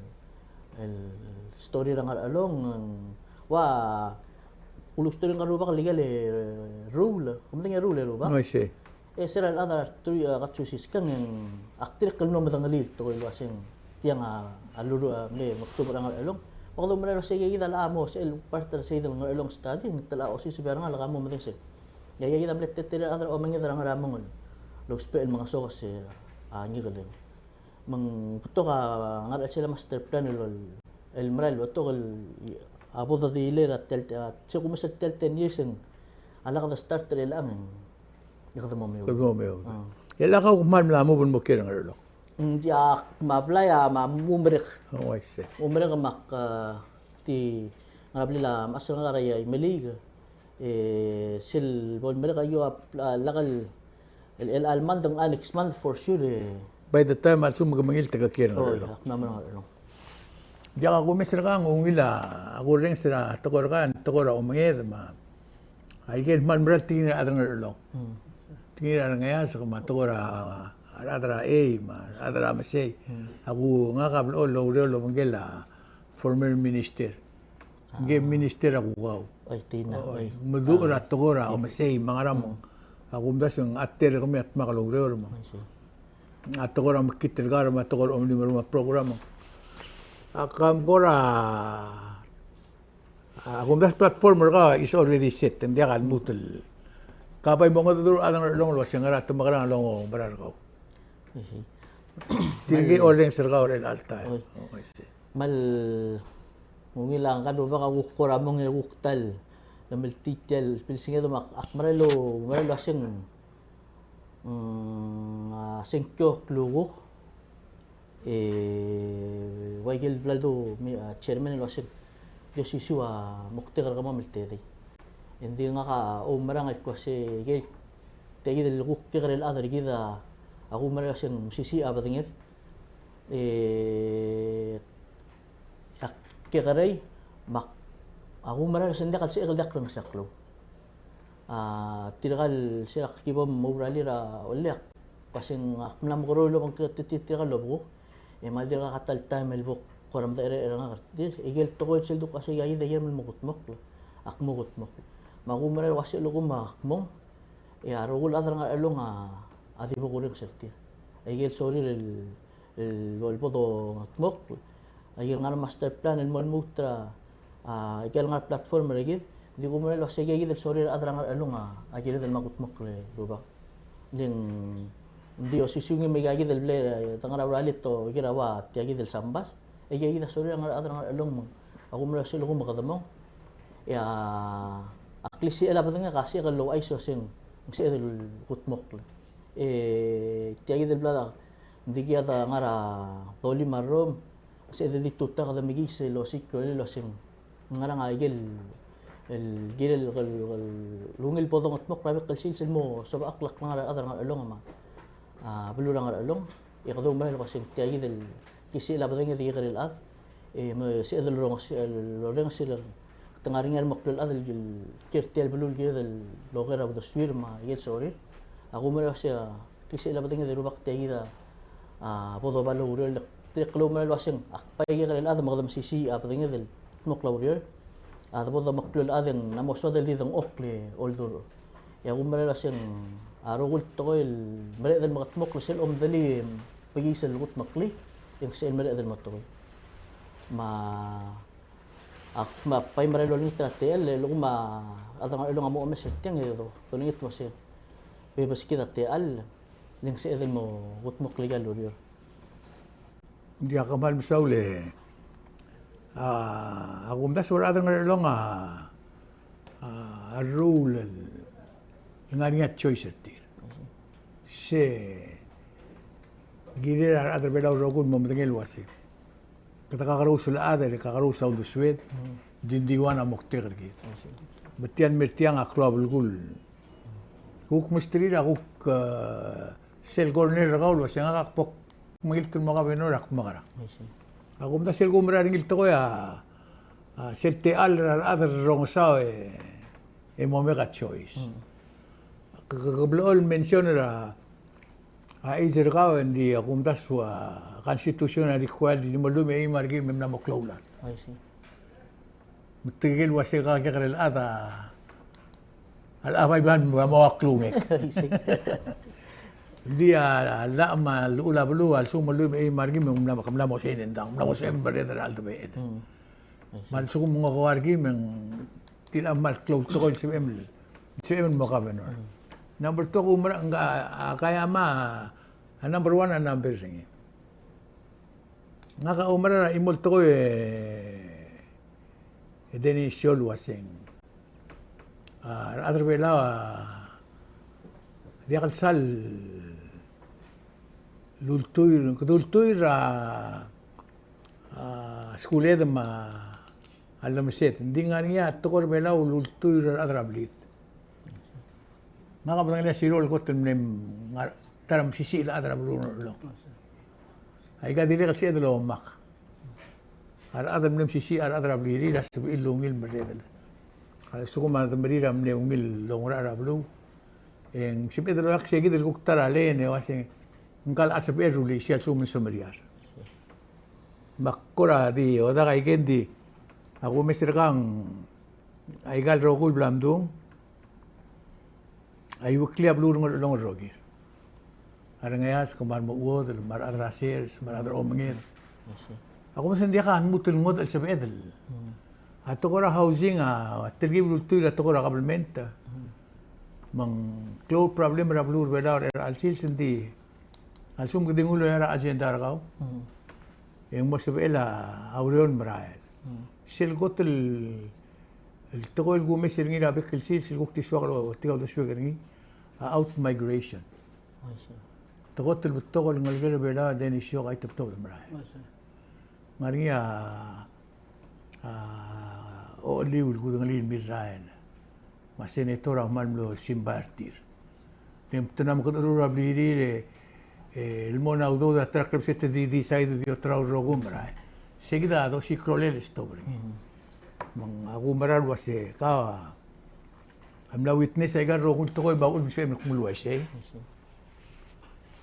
el story er a Ngerchelong, ua, kuluk story er a rubak el ikel, e, ruul, ke medengei a ruul e rubak? Uaisei. E se er a rechad er a Arturo, a, Katsuhisa Iskang e ng ak dirrek el mlo medengelii el tekoi el uaseng tiang a, a lulu, a, mle mektub er a Ngerchelong. Me kede oumerang el uasei ikakid a locha mo sel part er sei el Ngerchelong study, ng te locha osiseb er ngak el ka mo medengei sei. Ia, ikakid a mle teletelel a rechad er a omenged er a Ngerchelong el ousbech el mengesokes, e, a, ngikel. Me ng betok a ngar er a chelsel a master plan el, el merael el betok el, a bo de delay er a tia el, a, se kumes er tia el ten years e ng a lak de start er chelechang e ng kede mo meoud. Kede mo meoud. A. E a kau kmal mla move el mo kiei er a Ngerchelong? Ng diak, me a blai a, me a mle merek. Oh, I see. Mle merek me ak, a, di ngar er a blil a mechas er ngak er a Imeliik. E sel bo lemerek a io a, a, lak el, el, el, el month, ng, a, next month for sure, e. By the time a lsekum ke mengilt e ke kiei er a Ngerchelong. Oi, ak mla mo er a Ngerchelong. Diak, a kumes er kau, ng ungil a, a kurrenges er a tekoi er kau, tekoi er a omenged me a, aike el kmal mera el tekingir a rechad er a Ngerchelong. Hmm. Tekingir a rengeasek me a tekoi er a, a rechad er a Ei me a rechad er a Mesei. Hmm. Ak ngak a blechoel el oureor el obengkel a former minister. Ngike, a, minister a kukau. Oi, Tina, oi. Oi, meduch er a, a, tekoi er a, oi, omesei me a ngerang. Mm. A kumdasu e ng a tela er kemiu a dmak el oureor me a, I see, a tekoi er a mekngit el kar me a tekoi er a omelim el mo program. A kam kora, a kumdasu platform er kau is already set, ng diak a lmuut el. Ka bai mo mengedecheduch er a rechad er a Ngerchelong el uasei ngera te mekerang el oumera er kau. I see. Tirke el orrenges er kau er chelecha el taem. Oi. Oh, I see. Me a ungil a ngka el rubak a kuk kora mong e kuk ta el lemeltii tia el pilsinged me ak, ak mera el, mera el uaseng, mm, a, sengkio a klukuk, e, ua ikel bla ledu, mi, a, chairman el uaseng di osisiu a moktek er kemam el tedei. E ng di ngak a oumerang el kmo se ikel, tia kid el kuk kekerei el chad er kid a, a kumerang el uaseng mesisiich a bedenged. E, ak kekerei, me ak, a kumerang el uaseng diak el sebechek el diak kurenges a klou. A, tirka el se ak ki bo moureor er a olek, uaseng ak mla mekerou el obengkek er tir tirka el obekuk, e me a dirkak a ta el taem el bo kora medecherecher er ngak er tir, ikel tekoi el sel duk uasei aikakid a ikel mo kudmokl, ak mo kudmokl. Me a kumerang el uasei a lsekum ak mong, e a rokui el chad er a Ngerchelong a, a di bo kurenges er tir. Ikel sorir el, el bo, el bo dongedmokl, a ikel ngar er a master plan el mo lmuut er a, a, ikel ngar er a platform er kid, ng di kumerang el uasei aikakid el sorir a rechad er a Ngerchelong a, a kired el mo kudmokl e rubak. Ng di, ng di osisiu ngii me aikakid el bla, e, de ngar er a uralit e kirel a ua tiakid el sambas, aikakid a sorir a rechad er a Ngerchelong me a kumerang el uasei a lsekum e kede mong, e a, a klisichel a bedengek a sebechek el ouchais el uasei ng sebeched el kudmokl. E tiakid el bla, ng di kid a de ngar er a dolim a rrom, sebeched el di tutau e kede mekiis el osiik a rolel el uasei ng ngerang a ikel, el kirel el, el, el ungil bo dongedmokl er a bek el sils el mo sebechakl a klengar er a rechad er a Ngerchelong me a, a, beluu er a Ngerchelong, e kede oumera el uasei ng tiakid el klisichel a bedenged e ikel chad, e me sebeched el ronges, el orrenges el te ngar er ngii a remeklou el chad el, el kiei er tia el beluu el kired el oker a uldesuir me a ikel sorir. A kumerang el uasei a klisichel a bedenged e rubak tiakid a, a, bo doba el oureor, le dirrek el oumera el uasei ng ak bai ikel chad me kede mesisiich a bedenged el kudmokl a ureor. A de bo domeklou el chad e ng mla mo soad el di dengchokl e oldurech. E a kumerang el uasei ng a rokui el tekoi el mereched el mekedmokl sel omdelii e mekiis el kudmeklii, e ng sebechel el mereched el mo tekoi. Me a ak me a bai mera el olengit er a techall, e lsekum a rechad er a Ngerchelong a mo omes er tiang e do, dolengit el uasei bebeskid a techall, le ng sebeched el mo kudmokl aika el ureor. Ng di ak kmal mesaul e, a, a kumdasu e a rechad er a Ngerchelong a, a, a rruul el ngar er ngii a choice er tir. Se kirel a rechad er a Belau el rokui el mo medengei el uasei kede kakerous el chad e kakerous a uldesued, mm, di, di ua a moktek er kid. I see. Me tia el mer tiang a klou a belkul. Kuk mesterir a kuk, e, sel corner er kau el uasei ngak a kbo kmekilt el mo governor e ak mekerang. I see. A kumdasu e sel kumerang er ngii el tekoi a, a, sel techall er a rechad el rongesau e, e mo make a choice. Mm. Ke, ke, ke blechoel el mention er a a age er kau, e ng di a kumdasu a constitution a require di mo lluich me a eim a rekim me mla mo klou el chad. I see. Me tirke el uasei a kekerei el chad a, a bai ban mo klungek. I see. Ng di a, a llach me a llechul a beluu a lsekum me lluich me a eim a rekim me mla, mla mo sign and done, mla mo sebechem el merreder er a cheldebechel. Mm. Me a lsekum ng okeua a rekim e ng di a kmal klou el tekoi el sebechem el, sebechem el mo governor. Mm. Number two, a kumerang, a, a Kayama, a number one a number er ngii. Ngak a kumerang er a chimo el tekoi e Dennis Sioel el uasei, a, a rechad er a Belau a diak el sal ultuil, kede ultuil er a, a, skuled me a a llemesed. Ng di ngar er ngii a tekoi er a Belau el ultuil er a rechad er a blid. Ngak a medengelii a zero el kot el mle ngar, ta er a mesisiich el chad er a beluu er a Ngerchelong. Aika dirrek el sebeched el omak. A rechad el mle mesisiich a rechad er a blirir a sebechir el ungil el merredel. A lsekum a demerir a mle ungil el oungerachel er a beluu, e ng sebeched el oeak se kid el kuk ta er a line e uasei ngka el chad a sebechel el rullii a lsekum ng semeriar. Me ak kora di, odak aike ng di, a kumes er kau, aika el rokui el bla mdung a iueklii a beluu er a Ngerchelong el rokir. A rengeasek me a remechuodel me a rechad er a sers me a rechad er a omengel. A kumes e ng diak a lmuut el ngodech el sebeched el. A tekoi er a housing a telkib el ultuil er a tekoi er a government. Me ng klou el problem er a beluu er a Belau er a chelecha el sils, ng di a lsekum kede nguu el loia er a agenda er kau, e ng mo sebechel a ureor el merael. Sel kot el, el tekoi el kumes er ngii er a bek el sils el kuk di soak el ochotii a uldesuek er ngii a out migration. Tekoi el betok el ngelekel er a Belau a Dennis Sioel a itebetobed el merael. Ngar er ngii a, a, ocheliu el kudengelii el mirrael. Me a senator a kmal mlo simbai er tir. Le te mla mekedecherur a blirir e, e, el mo er a udoud a ta er a klebesei e te di decide e di oterau el rokui el merael. Se kid a dosiik a rolel e stop er ngii. Me ng a kumerang el uasei kau a mla witness aika el rokui el tekoi me a uchul me sebechem el kmo uaisei.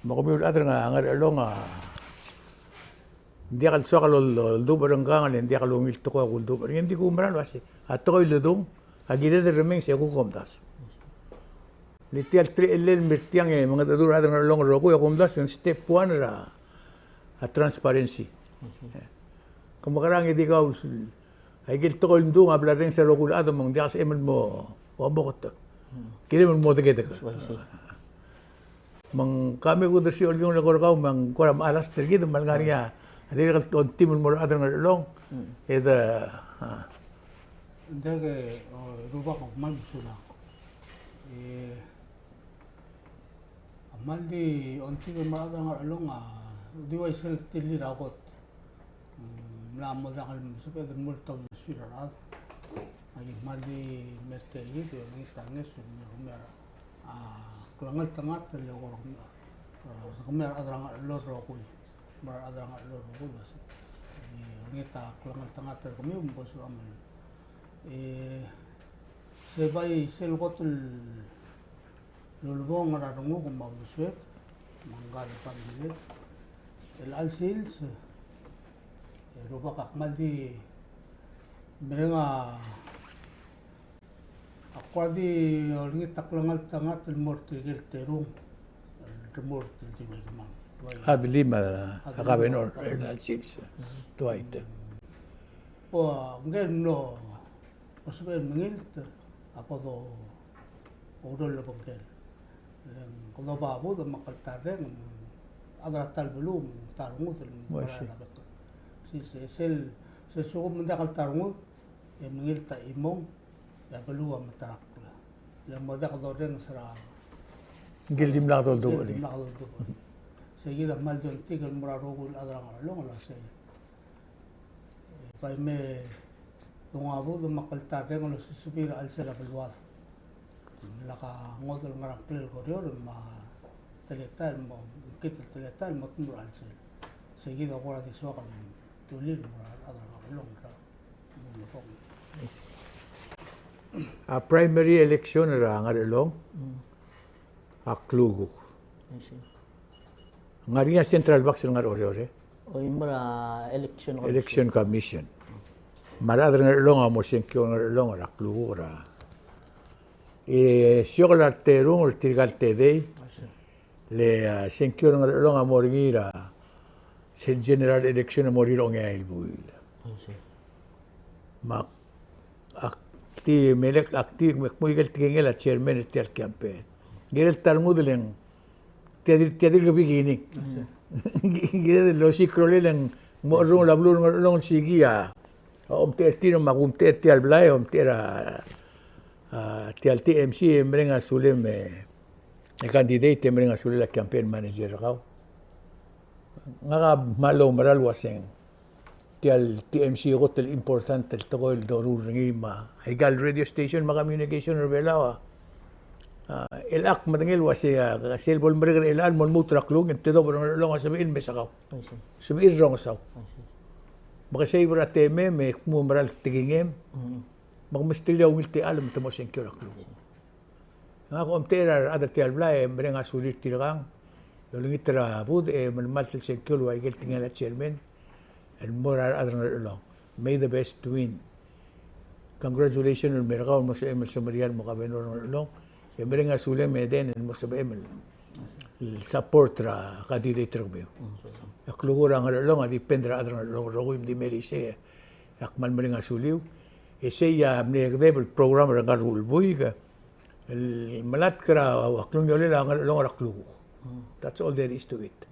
Me kemiu el chad er a Ngerchelong a ng diak el soak el oldubech er ngkang, le ng diak el ungil tekoi a kuldubech er ngii, ng di kumerang el uasei a tekoi el ledung a kired el remenges e kuk omdasu. Le tia el terechelel el mer tiang e mengedecheduch er a rechad er a Ngerchelong el rokui a kumdasu e ng step one er a, a transparency. Ke mekerang e di kau, aike el tekoi el mdung a bla rrenges er a rokui el chad me ng diak sebechem el mo omeketek. Kirem el mo dekedek. Me ng kemiu a kuk dersii a olengit el eko er kau me ng kora mechalask er kid me a lengar er ngii a dirrek el ongtim el mo er a rechad er a Ngerchelong. E de, a. Ng diak, e, rubak, a kmal mesulang. E, a kmal di ongtik el mo er a rechad er a Ngerchelong a di uaisei el tirir a kot. Mm, mla mo diak el mesubed el mo er a uldesuir a rechad. Aki kmal di mer tia kid e olengit a ngeso el mo er a, a, klengeltengat el eko er kemiu, a, kemiu a rechad er a Ngerchelong el rokui. Me a rechad er a Ngerchelong el rokui el uasei, e, olengit a klengeltengat er kemiu me bo lsebechem el, e, se bai sel kot el ulebongel er a renguk me a uldesuek me ngka el family. Chelecha el sils, e, rubak, a kmal di mereng a, a kora di olengit a klengeltengat el mo er tirke el terung el remurt el di bai kemam. A Dlim, a, a Dlim, Governor, a Governor. Chelecha el sils. Dwight. Bo, ngike el mlo, bo sebechel el mengilt a bo do oureor el obengkel. Le ng kede oba budech me a kltarreng, a rechad er a ta el beluu, me ng ta rengud el mo er a bek. Sel, sel, sel lsekum ng diak el ta rengud, e mengilt a chimong, e a beluu a meterakl. Le mo diak dorrenges er a ngike el dimlak doldubech. Dimlak doldubech. Sei kid a kmal di ongtik el mo er a rokui el chad er a Ngerchelong el uasei, e, bai me dongabud me a kltarreng el osisebir a chelsel a beluad. Me lak a ngodech el ngar er a ngklel a Koror me a teletael el mo, mekngit el teletael el mo tmuu er a chelsel. Sei kid a kora di soak el dulii el mo er a rechad er a Ngerchelong er a, mo ulebongel. A primary election er a Ngerchelong. Mm. A klukuk. I see. Ng ngar er ngii a central box el ngar er a Oreor, e? Oi, me a Election Commission. Election Commission. Me a rechad er a Ngerchelong a mo sengkio er a Ngerchelong er a klukuk er a. E, siokel a reterung er tirka el tedei. I see. Le, a, sengkio er a Ngerchelong a mo er ngii er a sel general election a mo er ngii er a ongeai el buil. I see. Me ak, ak di melek, ak di, me kmo ikel tekingel a chairman er tia el campaign. Kirel ta rengud el ng, tia di, tia di el beginning. Kirel el osiik a rolel e ng mo cherrungel a beluu er a Ngerchelong el sikii a, a omtechei er tir me a kumtechei er tia el blai, omtechei er a, a, tia el T M C, e mereng a sulem e, e candidate, e mereng a sulel a campaign manager er kau. Ngak a kmal oumera el uaseng tia el T M C a kot el important el tekoi el doruul er ngii me aika el radio station me a communication er a Belau a, a, el ak medengei el uasei, a, sel bo lemerek er chelechang el mo lmuut er a klukuk e ng tedobech er a Ngerchelong a sebechir el mesekau. I see. Sebechir el rongesau. I see. Me ke save er a temem e kmo mera el tekingem. Mm. Me ke mesterir a ungil techall me te mo sengkio er a klukuk. Ngak a omtechei er a rechad er tia el blai e mereng a sulir tirkang. E olengit er a budech e melemalt el sengkio el ua ikel tekingel a chairman el mo er a rechad er a Ngerchelong. May the best win. Congratulations el mo er kau el mo sebechem el semeriar el mo governor er a Ngerchelong. E mereng a sulem e den el mo sebechem el, el support er a candidate er kemiu. A klukuk er a Ngerchelong a depend er a rechad er a Ngerchelong el rokui me di mle sei. Ak kmal mereng a suliu. E sei a mle kedeb el program er ngka el rokui el buik. El melatk er a klungiolel a Ngerchelong er a klukuk. Mm. That's all there is to it.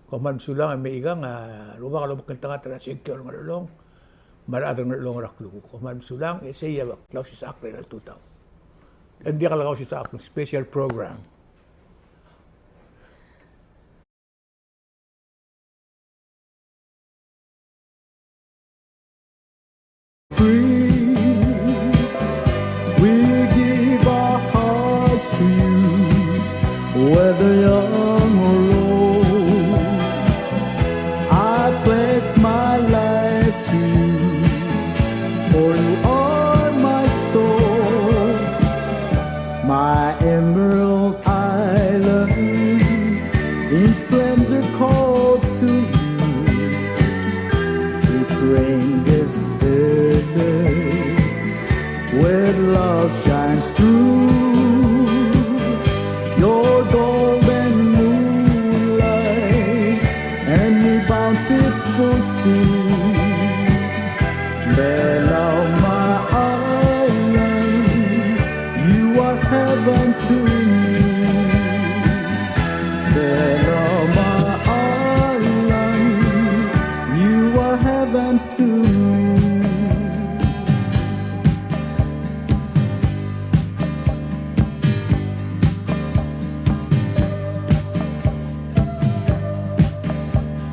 Kom kmal mesulang e me ikang a rubak el omekngeltengat er a sengkio er a Ngerchelong me a rechad er a Ngerchelong er a klukuk. Kom kmal mesulang, e sei a Klaus Isaac er a tutau. Ng diak el Klaus Isaac, special program. Free. We give our hearts to you. Whether you're